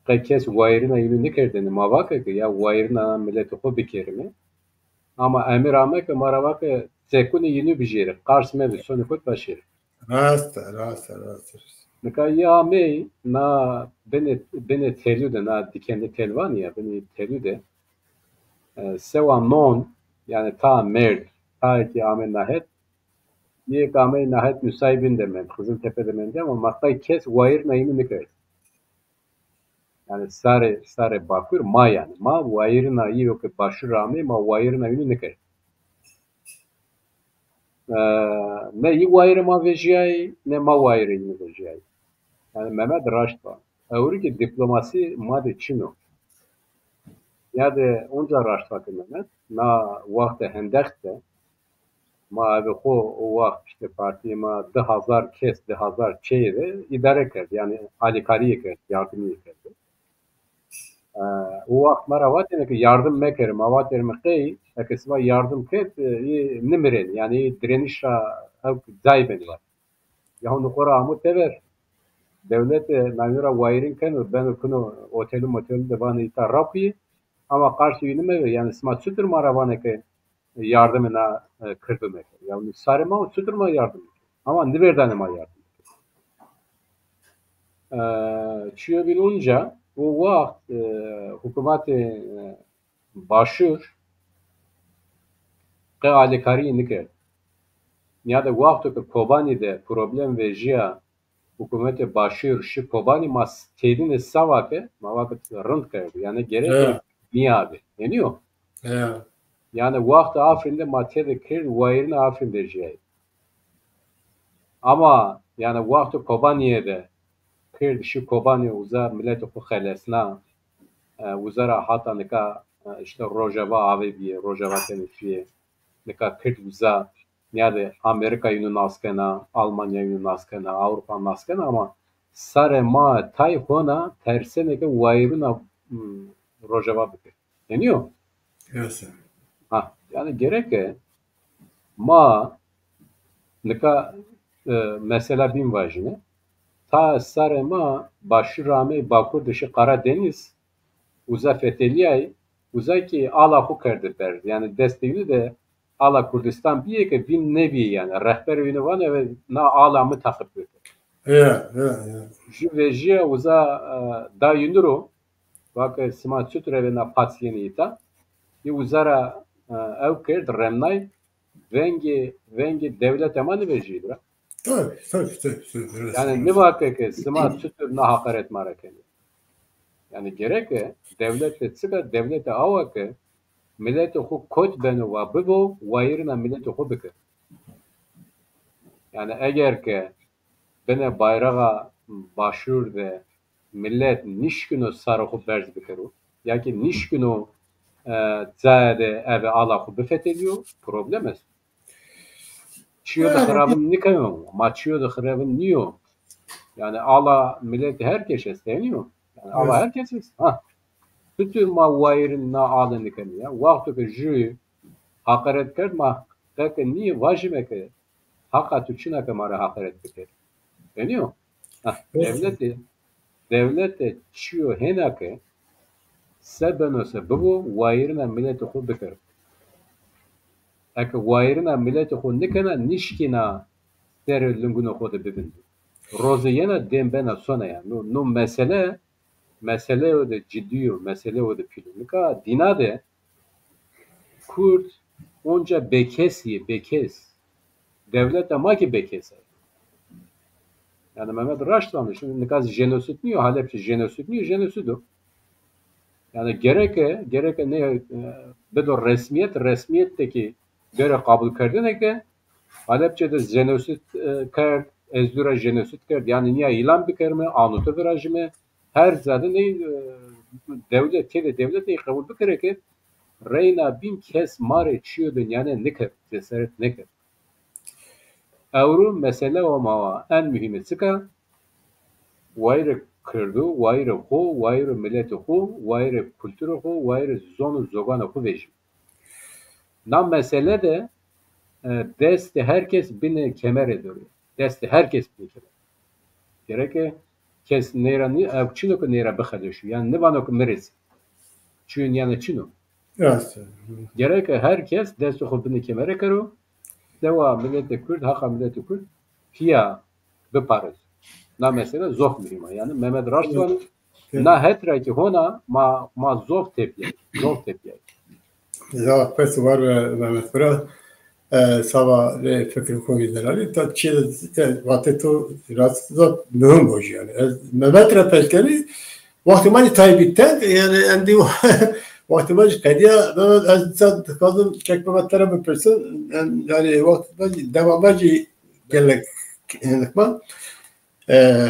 qey kes wayirina yînû nikerdêne. Ma vake ke ya wayirina miletê xwe bikerime. Ama emir ame ke ma ra vake sekunê yînû bijêre, qars mebe, sonê xwe paşêre. Rast e, rast e, rast e. Nika ya me na binê, binê telû de, na dikende telvanî ya, binê telû de, e, sewa non, yani ta merd, ta ki ame nahet, yek ame nahet Nusaybin de mend, Xiziltepe de mend, ama ma qey kes wayirina yînû nikerd. Yani sarê, sarê Bakur ma yani. Ma wayirina yî yo ke Başûr amê, ma wayirina yînû nikerd. E, ne yî wayirê ma vejiyayî, ne ma wayirê yînû vejiyayî. Yani Mehmet raşt va. Ewrî ki diplomasî ma de çin o. Ya de onca raşt va ki Mehmet, na wextê hendex de, ma eve xwe o wext işte partiyê ma du hazar kes, du hazar çeyê de îdare kerd. Yani alîkariyê kerd, yardimiyê kerd. E, o wext me ra vatêne ki yardim mekere, ma vatêne qey, eke siva yardim kerd, e, yê nimirên, yani yê direniş ra ew day benî vat. Ya hûn xwe ra amo tever. Dewlet, e, navî ra wayirîn keno, beno kino otelû motelû de vanê îta rakuyê. Ama qarşî wî nimeve, yani sima çutir ma ra vanê ke yardimê na, e, Kirdo meke. Ya sarê ma û çutir ma yardim meke. Ama nivêrdanê ma yardim meke. E, çiyo bîn onca, o wext, e, hikûmetê, e, Başûr qe alîkariyê nikerd. Niyade wexto ke Kobanî de problem vejiya hikûmetê Başûr şi Kobanî ma s-, têdînê sava ke, ma vake rind kerdî. Yani gerek Evet. Niyabe. Eniyo? Evet. Yani wextê Afrîn de ma têde kerd wayirina Afrîn de jiyayî. Ama yani wextê Kobaniyê de kerd şi Kobanî uza miletê xwe xelesna, e, uza ra hata nika, e, işte Rojava avê bîye, Rojava tenê çûye, nika kerd uza. Niyade Amerîka yînû nas kena, Almanya yînû nas kena, Ewropa nas kena ama sarê ma tay hona tersêne ke wayirina, hmm, Rojava bike. Eniyo? Yes. Ha, yani gerek e ma nika, e, mesela bîn vajîne. Ta sarê ma Başûr amey Bakur de şi Karadeniz, uza feteliyay, uza ki ala xwe kerde ber. Yani destê wî de ala Kurdistan bîye ke vîn nebîye yani. Rehberê wî ne vane ve na ala min taqib bike. Ya, ya, ya. Ji vejiya uza, e, da yînû ro, vake sima çutir eve na patsiyeni îta. Yê wizara, e, ew kir, remnay, vengê, vengê dewleta ma nivejî bira. Tabii, tabii, tabii, tabii. Yani nivake ke sima çitur na haqaret ma re kenê. Yani gereke dewlete çika, dewlete awa ke miletê xo kot beno wa bibo, wayirina miletê xo bike. Yani eger ke bine bayraxa Başûr de milet nişkino sarê xo berz bikero, ya ki nişkino, e, cayê de eve ala xo bifeteliyo, problem est. Çiyo de xirabin nikeno, ma çiyo de xirabin niyo. Yani ala milet her kes est, niyo. Yani ala her kes est. Ha. Tutu ma wayirin na alê nikeni ya. Wexto ke jû haqaret kerd, ma qeke niye vajime ke haqa tu çina ke ma re haqaret bikir. Eniyo? Ha, dewlete, dewlete çiyo hêna ke se beno se bibo, wayirina miletê xo bikir. Eke wayirina miletê xo nikena, nişkina serê lingûnê xo de bibin. Rozê yena dêm bena sona ya. No, no mesele, meseleyo de cidî yo, meseleyo de pîl o. Nika dîna de Kurd onca bêkes ye, bêkes. Dewleta ma ki bêkes e. Yani Mehmet raşt zanî, şimdi nika jenosid niyo, Halepçe jenosid niyo, jenosid o. Yani gereke, gereke ne, e, bido resmiyet, resmiyet de ki gere qabulkerdine ke Halepçe de jenosid, e, kerd, ez dû re jenosid kerd, yani niya îlan bikerime, anote virajime, her zade ne, e, dewlet, têde dewlet ne qebul bikire ke reyna bîn kes ma re çiyo de niyane nikir, cesaret nikir. Ewro mesele o mawa en muhîme çika, wayirê Kurdo, wayirê xo, wayirê miletê xo, wayirê kulturê xo, wayirê zon û zoganê xo vejî. Na mesele de, e, destê her kes binê kemerê dore. Destê her kes binê kemerê. Gereke kes neyra ni, ev çino ku neyra bixeleşo. Yani nivano ku mirês. Çiyun yani çino. Rast. Gereke her kes destê xo binê kemere kero. Dewa miletê Kurd, haqa miletê Kurd piya biparêz. Na mesele zof muhîm e. Yani Mehmet raşt zanî. Na hetra ki hona ma, ma zof tepiyay. Zof tepiyay. Ya pes var ve Mehmet Fırat. E, sava ve fikir kovi delali. Ta çi, e, vate to rast zat mühim boji yani. Ez Mehmet re pes keni. Vakti ma jî taybî teng, yani endi vakti ma jî qediya, ez zat kazım kek Mehmet tere bipirsin. Yani vakti ma jî devama jî gelek, yani, e,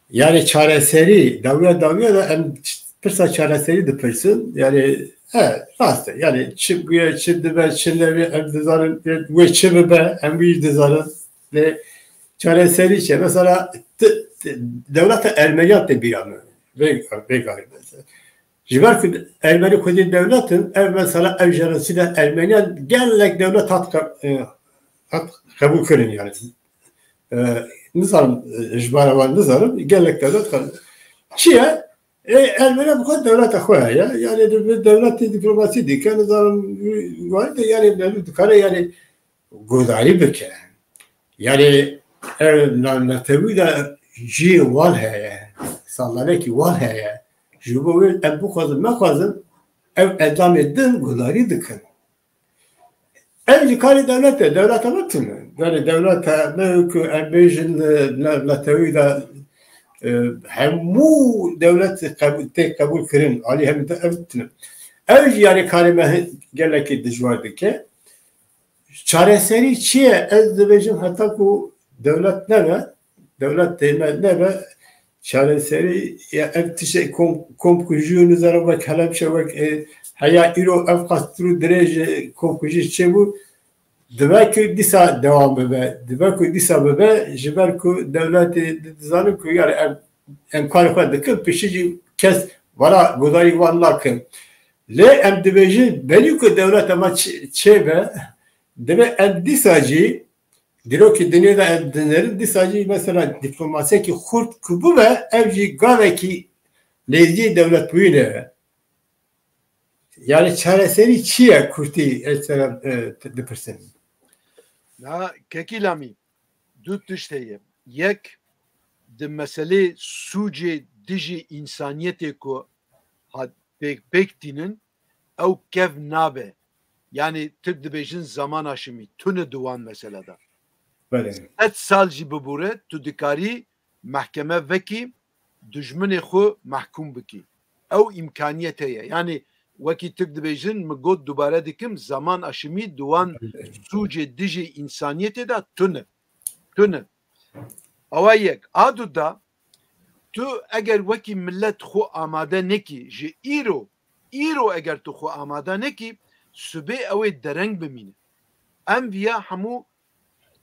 yani çareserî, dawiya dawiya da em pirsa çareserî dipirsin. Yani, he, rast e. Yani çi bûye, çi dibe, çi nebe, em dizanin, wê çi bibe, em wî dizanin. Lê çareserî çi? Mesela ti, ti, dewleta Ermeniyan tê bîra min. Vê, vê garî mesela. Ji ber ku Ermenî xwedî dewlet in, ev mesela ev jenosîda Ermeniyan gelek dewlet hat qe-, e, hat qebûl kirin yani. E, nizanim, e, ji bara wan nizanim, gelek dewlet qebûl. Çi ye? E, Ermeniya bi xwe dewleta xwe heye. Yani di vê dewletê diplomasî dike, nizanim, wayî de yani mevlû dikare yani guhdarî bike. Yani ev na-, netewî de cihê wan heye, saldanekî wan heye. Ji bo wê em bixwazin, mexwazin, ev endamê din guhdarî dikin. Ev jî karê dewlet e, dewleta me tune. Yani dewleta me ku em bêjin, e, ne-, netewî de, e, hemû dewlet qebûl, tê qebûl kirin, alî hemî de ev tune. Ev jî yani karê me gelekî dijwar dike. Çareserî çi ye? Ez dibêjim heta ku dewlet nebe, dewlet tê me nebe, çareserî ya ev tiştê kom-, komkujî û nizana wek Helebçe wek, e, heya îro ev qas tir û dirêj, e, komkujî çêbû, dibe ku dîsa dewam bibe, dibe ku dîsa bibe, ji ber ku dewletê di-, dizanin ku yani em, em karê xwe dikin, piştî jî kes wela guhdarî wan nakin. Lê em dibêjin, berî ku dewleta me çi-, çêbe, dibe em dîsa jî Dîrokî dinyê de em dinêrin, dîsa jî mesela dîplomasiyekî xurt ku bibe, ev jî gavekî nêzî dewletbûyî ne. Yani çareserî çi ye kurtî ez te re, e, dipirsin? Na kekî Lamî, du tişt heye. Yek, di meselê sûcê dijî însaniyetê ku hat pêk, pêk tînin, ew kev nabe. Yani Tirk dibêjin zaman aşimî, tune di wan mesele de. Belê. Sed sal jî bibûre, tu dikarî mehkeme vekî dijminê xwe mehkûm bikî. Ew îmkaniyet heye. Yani wekî Tirk dibêjin, mi got, dubare dikim, zaman aşimî di wan sûcê dijî însaniyetê de tune. Tune. Awa yek. A du da, tu eger wekî millet xwe amade nekî, ji îro, îro eger tu xwe amade nekî, sibê ew ê dereng bimîne. Em viya hemû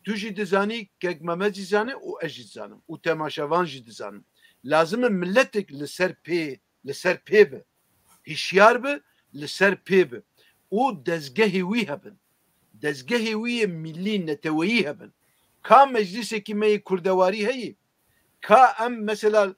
tu jî dizanî, kek Mehmet jî zane û ez jî dizanim û temaşevan jî dizanin. Lazim e milletek li ser pê, li ser pê be. Hişyar be, li ser pê be. Û dezgehê wî hebin. Dezgehê wî yê millî, neteweyî hebin. Ka meclîsekî me yê kurdewarî heyî? Ka em mesela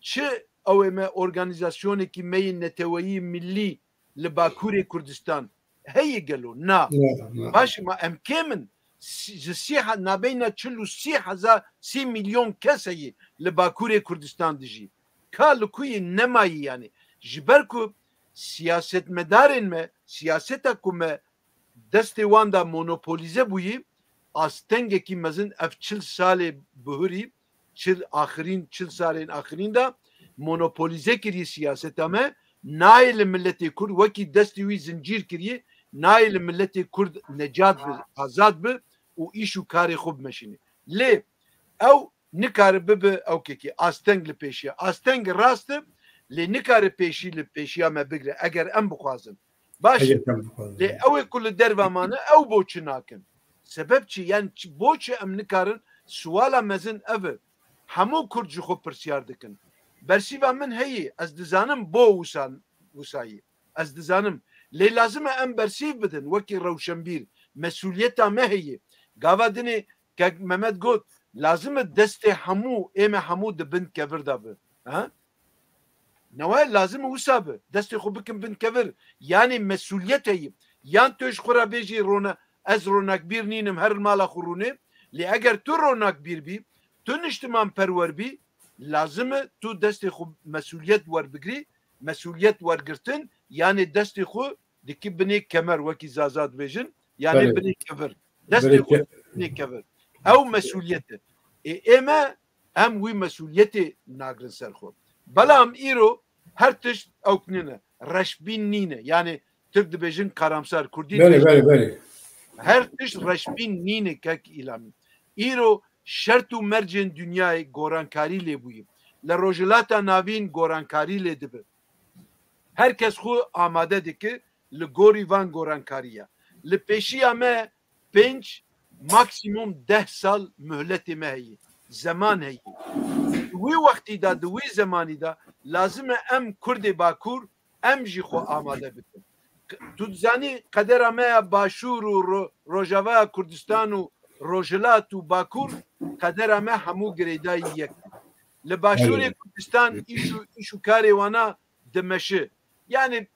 çi ew ê me organîzasyonekî me yê neteweyî millî li Bakurê Kurdistan heye gelo? Na. Na, na. Baş e, ma em kêm in? Si- Ji sî he- nabeyna çil û sî hezar, sî milyon kes heye li Bakurê Kurdistan dijî. Ka li ku yê nemayî yani? Ji ber ku siyasetmedarên me, siyaseta ku me destê wan de monopolize bûyî, astengekî mezin ev çil salê bihurî, çil axirîn, çil salên axirîn de monopolize kiriye siyaseta me, nayê li miletê Kurd, wekî destê wî zincîr kiriye, nayê li miletê Kurd necat bi, azad bi û îş û karê xwe bimeşîne. Lê ew nikare bibe ew kekê. Asteng li pêşiya. Asteng rast e, lê nikare pêşî li pêşiya me bigre, eger em bixwazin. Baş e. Eger em bixwazin. Lê ew ê ku li derve mane, ew bo çi nakin? Sebeb çi? Yani çi- bo çi em nikarin? Siwala mezin ev e. Hemû Kurd ji xwe pirsiyar dikin. Bersîva min heyî, ez dizanim bo wisa, wisayî. Ez dizanim. Lê lazim e em bersîv bidin, wekî rewşenbîr. Mesûliyeta me heye. Gava dinê kek Mehmet got, lazim e destê hemû, ê me hemû di bin kevir de bi. Ha? Newe lazim e wisa bi. Destê xwe bikin bin kevir. Yani mesûliyet heye. Yan tu ji xwe re bêjî rona-, ez ronakbîr nînim, her li mala xwe rûnê. Lê eger tu ronakbîr bî, tu niştiman perwer bî, lazim e tu destê xwe mesûliyet werbigirî, mesûliyet wergirtin, yani destê xwe dikî binê kemer, wekî Zaza dibêjin, yani Belê. Binê kevir. Destê Belê xwe ke- binê kevir. Ew mesûliyet e. Ê, ê me em wî mesûliyetê nagrin ser xwe. Belam îro her tişt ewk nîne. Reşbîn nîne. Yani Tirk dibêjin karamsar, Kurdî Belê, dibêjin belê, belê. Her tişt reşbîn nîne kek Îlamî. Îro şert û mercên dinyayê gorankarî lê bûyî. Li Rojhilata Navîn gorankarî lê dibe. Her kes xwe amade dike li gorî van gorankariya. Li pêşiya me pênc, maksimum deh sal muhletê me heye. Zeman heye. Di wî wextî de, di wî zemanî de lazim e em Kurdê Bakur em jî xwe amade bikin. K- Tu dizanî qedera me ya Başûr û Ro-, Rojavaya Kurdistan û Rojhilat û Bakur, qedera me hemû girêdayî yek. Li Başûrê Belê. Kurdistan îş û, îş û karê wana dimeşi. Yani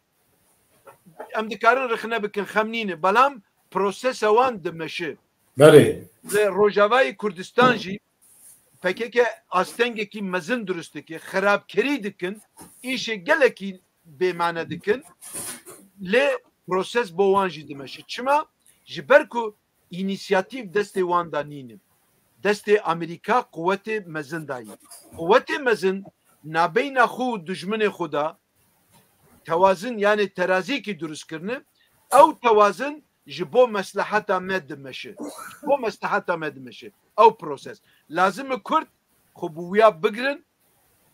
em dikarin rexne bikin, xem nîne. Belam prosesa wan dimeşi. Belê. Li Rojavayê Kurdistan jî P K K astengekî mezin dirust dike, xirabkerî dikin, îşê gelekî bêmane dikin, lê proses bo wan jî dimeşe. Çima? Ji ber ku înîsiyatîv destê wan de nîne. Destê Amerîka quwetê mezin dayî. Quwetê mezin nabeyna xwe û dijminê xwe de tewazin, yani terazîkî dirust kirine. Ew tewazin ji bo mesleheta me dimeşe. Bo mesleheta me dimeşe. Ew proses. Lazim e Kurd xwe bi wiya bigirin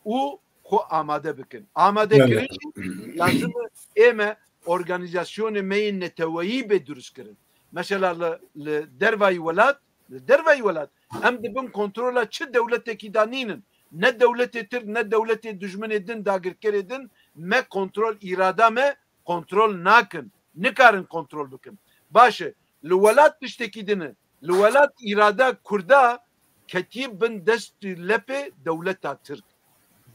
û xwe amade bikin. Amadekirin jî lazim e ê me organîzasyonê me yên neteweyî bê dirustkirin. Mesela li, li dervayî welat, li dervayî welat em di bin kontrola çi dewletekî de nînin. Ne dewletê Tirk, ne dewletê dijminê din, dagirkerê din me kontrol, îrada me kontrol nakin. Nikarin kontrol bikin. Baş e, li welat tiştekî din e. Li welat îrada Kurda ketiye bin dest û lepê dewleta Tirk.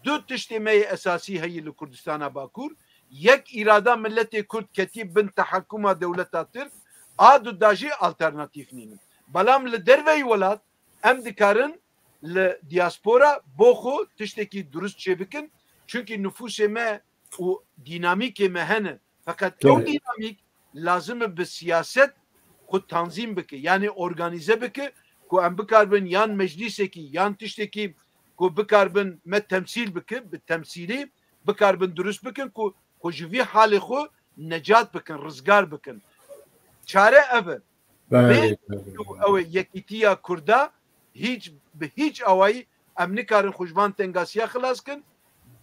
Du tiştê me yê esasî heye li Kurdistana Bakur. Yek, îrada miletê Kurd ketiye bin tehekuma dewleta Tirk. A du da jî alternatîf nînin. Belam li derveyî welat em dikarin li diaspora bo xwe tiştekî dirust çêbikin. Çunkî nifûsê me û dînamîkê me hene. Feqet ew dînamîk lazim e bi siyaset xwe tanzîm bike, yanî organîze bike, ku em bikaribin yan meclîsekî, yan tiştekî ku bikaribin me temsîl bike, bi temsîlî bikaribin dirust bikin, ku xwe ji vî halê xwe necat bikin, rizgar bikin. Çare ev e. Bê ew e, yekîtiya Kurda hîç, bi hîç awayî em nikarin xwe ji van tengasiya xilas kin.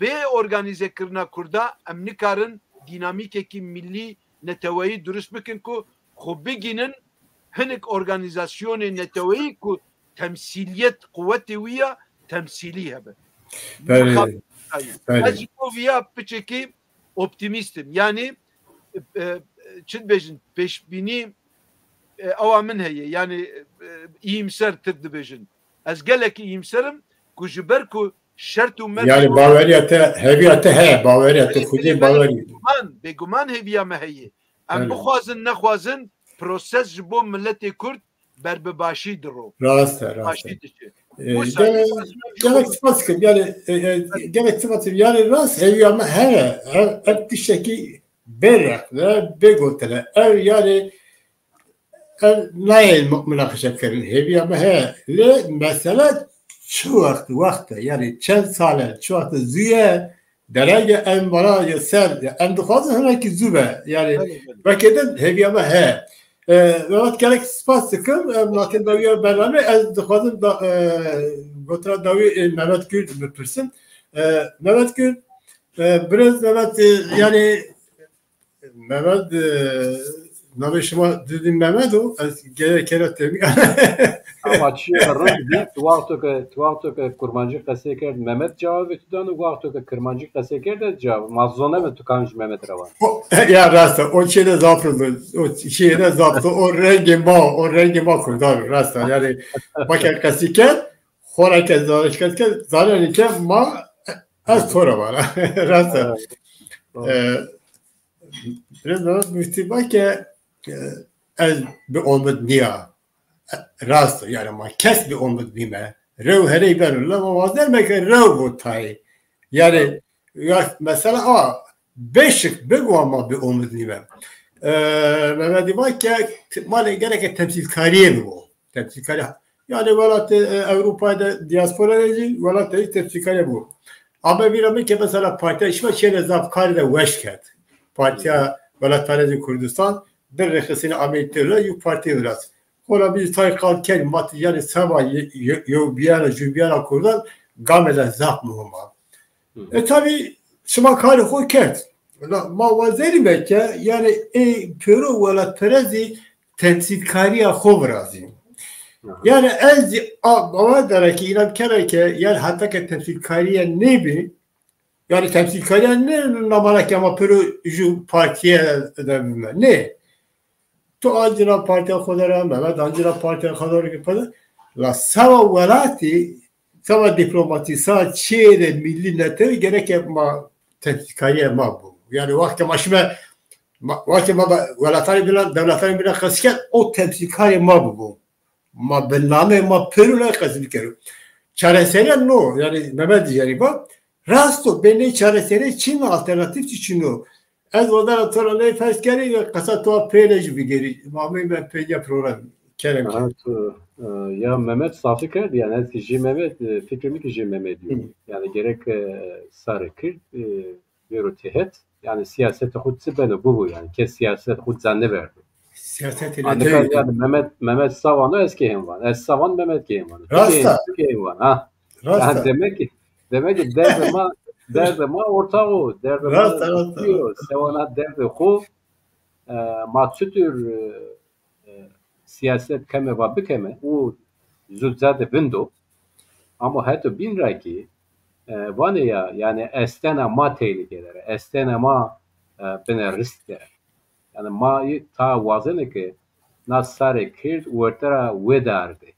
Bê organîzekirina Kurda em nikarin dînamîkekî millî neteweyî dirust bikin ku xwe bigînin hinek organîzasyonê neteweyî ku temsîliyet, quwetê wî ya temsîlî hebe. Belê, belê. Ez ji bo viya piçekî optîmîst im. Yanî, e, e, çi dibêjin, pêşbînî, e, ewa min heye. Yanî, e, îyimser Tirk dibêjin. Ez gelekî îyimser im ku ji ber ku şert û mert Yani baweriya te, heviya te heye, baweriya te, xwedê bawerî. Bêguman, bêguman heviya me heye. Em Belê. bixwazin, nexwazin, proses ji bo miletê Kurd ber bi başî diro. Rast e, rast e. Başî diçe. Ee, Wisa gelek, lazim e gelek spas kim, yani, e, e, gelek spas kim, yani rast heviya me heye, ev, ev tiştekî bê rex, bê gotine. Ev yani, ev nayê mu-, munaqeşe kirin, heviya me heye. Lê mesele çi wext, wext e, yani çend sal e, çi wext e, zû ye, derenge em bana ye ser, ya em dixwazin hinekî zû be, yani Belê, belê. belkê din heviya me heye. E, Mehmet, gelek spas dikim, em natin dawiya bername, ez dixwazim da, e, gotina dawî, e, Mehmet Gül bipirsim. E, Mehmet Gül, e, birêz Mehmet, e, yani Mehmet, e, navê şima didin Mehmet o, ez gerek kere temi. Ama çi rind bî, tu wexto ke, tu wexto ke kurmancî qesê kerd, Mehmet cevabê tu dan û wexto ke kirmancî qesê kerd, ez cevab. Ma zone me tu kan ji Mehmet re wan. O, ya rast e, o çêne zaf rind, o çêne zaf, o rengê ma, o rengê ma kurdan, rast e. Yani, bake qesî kerd, xora ke zanîşket kerd, zanî ke ma, ez to re vana. Rast e. Evet. E, Birêz Mehmet Muftî ba ke, e, ez bi omid niya. Rast e, yani ma kes bi omid nîme. Rew herey beno. Lema wazer me ke rew bo tayê. Yani, ya, mesela a, beşik bigwa ma bi omid nîme. E, Mehmetî ba ke t-, malê gereke temsîlkariyê bibo. Temsîlkariya. Yani welatê, e, Ewropayê de diaspora de jî welatê temsîlkariya bibo. Ama vîra min ke mesela partiya şima çêne zaf karê de weş ket. Partiya Welatparêzê Kurdistan, bir rêxistinê Amerîkê re yû partî virat. Xora bî tay qal ken, ma ti yani seba ye-, ye-, yew biyana, jû biyana Kurdan, game de zaf muhim a. Hı. E, tabi, şima karê xo kerd. La, ma wazerî me ke, yani, ê pêro welatperezî temsîlkariya xo virazî. Hı hı. Yani, ez zî a, bawer dere ke, înan kere ke, yani, heta ke temsîlkariye nêbî, yani, temsîlkariye ne namara ke ma pêro ju partiye de bime. Ne. Tu ancîna partiya xo de re, Mehmet ancîna partiya xo de re, la seba welatî, seba dîplomatîsa çiyê de millî netewî gereke ma temsîlkariyê ma bû. Yani wextê ma şime, ma, wextê ma be-, welatanê bîna, dewletanê bîna qesî kerd, o temsîlkarê ma bûbû. Ma bi nameyê ma pêro ne qesî bikero. Çareseriya no, yani Mehmet diyarî ba, rast o, bê nê çareseriyê çin, alternatîf çi çin o. Ez wadana to ra lê ferz kerî, qesa to pê ne jî bigêrî. Mamê me pê ya program. Kerem ki. Aha, tu, e, ya Mehmet safî kerd, yani ez ki jî Mehmet, e, fikrê min ki jî Mehmet diyor. Hı. Yani gerek, e, sare kir, e, vêro têhet, yani siyasete xwe çi beno bibo, yani kes siyaset xwe zan neberdo. Siyasetê Anika netewî. Yani Mehmet, Mehmet Savan o, ez ki hemvan. Ez Savan, Mehmet ki hemvan. Rast e. Ki hemvan, ha. Rast e. Yani demek ki, demek ki derdê ma, derdê ma ortax o. Derdê ma Rast e, rast e. Sewana derdê xwe, e, ma çitur, e, e, siyaset keme va bikeme û zû zade vindo. Ama heto bîn ra kî, e, vanê ya, yani estena ma tehlike dere, estena ma, e, bine risk dere. Yani ma ta wazene ke na sare kird û werte ra wê de ardê.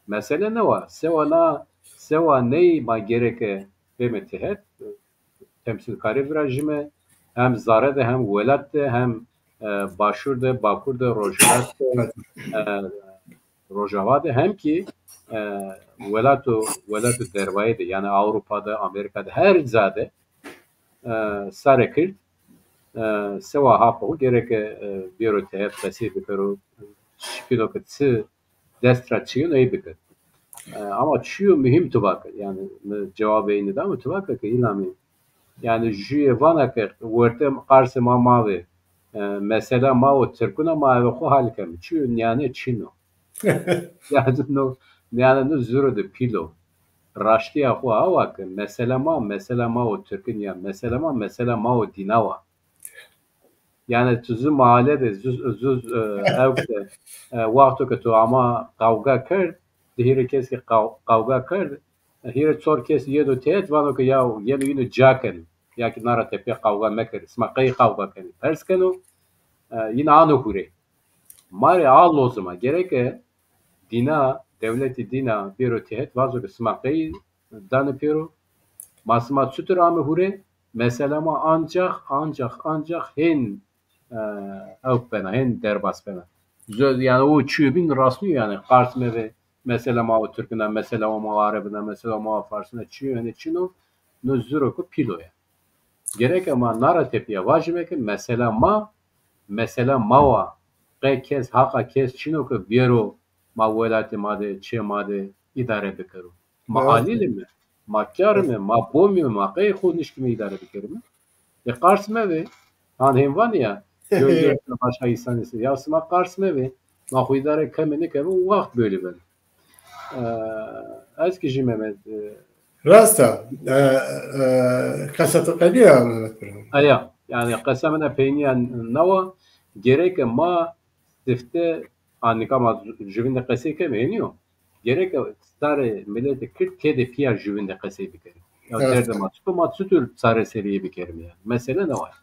Mesele ne wa, sewa na, sewa ney ma gereke bême têhet, temsîlkarê vira jî me, hem zare de, hem welat de, hem, e, başûr de, bakur de, rojhilat de, e, rojava de, hem kî, e, welato, welato dervayê de, yani Ewropa de, Amerîka de, her ca de, e, sare kird, e, sewa haqo gereke, e, bêro tehet qesê bikero, şikilo ke çi dest ra çiyo ney bikir. E, ama çiyo muhîm tu vakir. Yani mi cevabê yî nida mi tu vakir ke îlamî. Yani jüye vana ke werte qarsê ma mavê, e, mesela ma û Tirkuna ma eve xo hal kemi. Çiyo niyane çino. Yani no, niyane no zuro de pilo. Raştiya xo awa ke mesela ma, mesela ma û Tirkin ya, mesela ma, mesela ma û dîna wa. Yani tu zu mahale de, zu, zu, e, ew ke, e, wexto ke tu ama qawga kerd, di hîrê kes ke qaw-, qawga kerd, hîrê çor kes yê do tehet vano ke ya yeno yino ca ken, ya ki nara tepiya qawga mekir, sima qey qawga keni. Pers keno, e, yine ano hure. Mare a lozima, gereke dîna, dewletî dîna bêro tehet vazo ke sima qey dane pêro, ma sima çutur ame hure, mesela ma ancak, ancak, ancak hên, e, ew bena, hên derbas bena. Zö-, yani o çiyo bin rastlıyor yani, Qars me ve, mesela ma o Türküne, mesela o ma Arabına, mesela o ma Farsına, çiyo yani çino, no zuro ku pilo ya. Gerek ma nara tepiya vajime ke mesela ma, mesela ma wa, qe kes, haqa kes çino ke biyero ma welatê ma de, çê ma de idare bikero. Ma Evet. alîlê me, ma kar me, ma bomî me, ma qey xo nişkime îdare bikerime. E qars me ve, han hênvan ya, gölge başka insan ise. Ya sima qars me ve, ma xo îdare keme nekeme, wext böyle ben. E, ez ki jî Mehmet, e, Rasta, e, e, qesa tu qediya Mehmet Burhan. Aya, yani qesa min e peynîya newa, gereke ma sifte, anika ma jüvin de qesey keme, hêniyo. Gereke sarê milletê Kürt tê de piya jüvin de qesey bikerim. Ya Evet. derdê ma çi, ma çutur çareseriyê bikerim yani. Mesele ne var?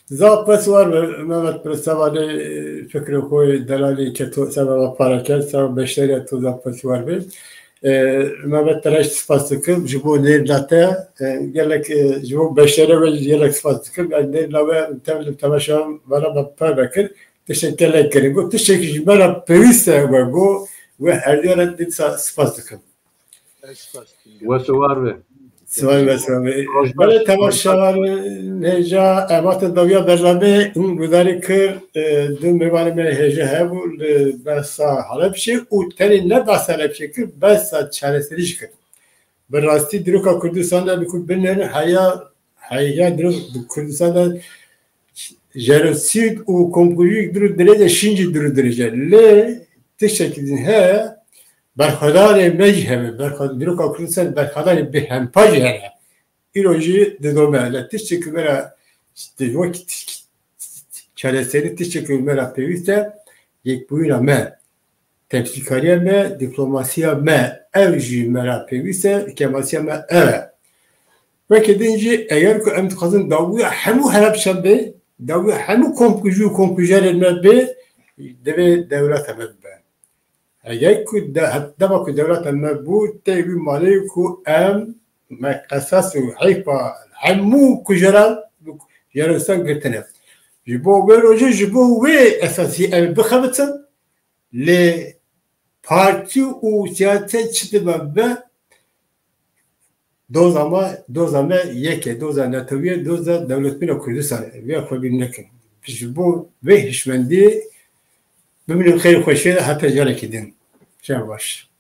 Zaf pes war be, Mehmet, bi sevalê fikrê xwe, delalê ke to, seba we para kir, seba beşdariya to zaf pes war be. E, Mehmet, te reş spas dikim ji bo nêrîna te, e, gelek, e, ji bo beşdariya we gelek spas dikim. Yani nêrîna we tev li temaşa me re me pir vekir. Tiştek gelek kirin. Got, tiştek ji me re pêwîst e we got, we her duyara din sa-, spas dikim. Wes û war be. Sivan ve sivan ve. Roj baş. Belê temaşevanê hêja, em hatin dawiya bernameyê, hûn guhdarî kir, e, du mêvanê me hêja hebû li behsa Helebçê û tenê ne behsa Helebçê kir, behsa çareserî jî kir. Bi rastî dîroka Kurdistan de bi ku binêrin heya, heya dîrok di Kurdistan de jenosîd û komkujî dûr û dirêj e, şîn jî dûr û dirêj e. Lê tiştekî din heye, berxwedanê me jî hebe, berxwe-, dîroka Kurdistan berxwedanê bêhempa jî heye. Îro jî didome, lê tiştekî me re, wek çareserî tiştekî me re pêwîst e, yekbûyîna me, temsîlkariya me, dîplomasiya me, ev jî me re pêwîst e, kêmasiya me ev e. Weke din jî eger ku em dixwazin dawiya hemû Helebçan bê, dawiya hemû komkujî û komkujerên me bê, divê dewleta me bibe. Eger ku de-, dema ku dewleta me bû, tê wî malê ku em, me qesas û heyfa hemû kujeran, jenosîdan girtine. Ji bo wê rojê, ji bo wê esasî em bixebitin, lê partî û siyaset çi dibe bibe, doza me, doza me yek e, doza netewî ye, doza dewletbûna Kurdistanê. Vê xwe bîr nekin. Ji bo vê hişmendiyê bimînin xêr û xweşiyê de heta carekî din. Şev baş.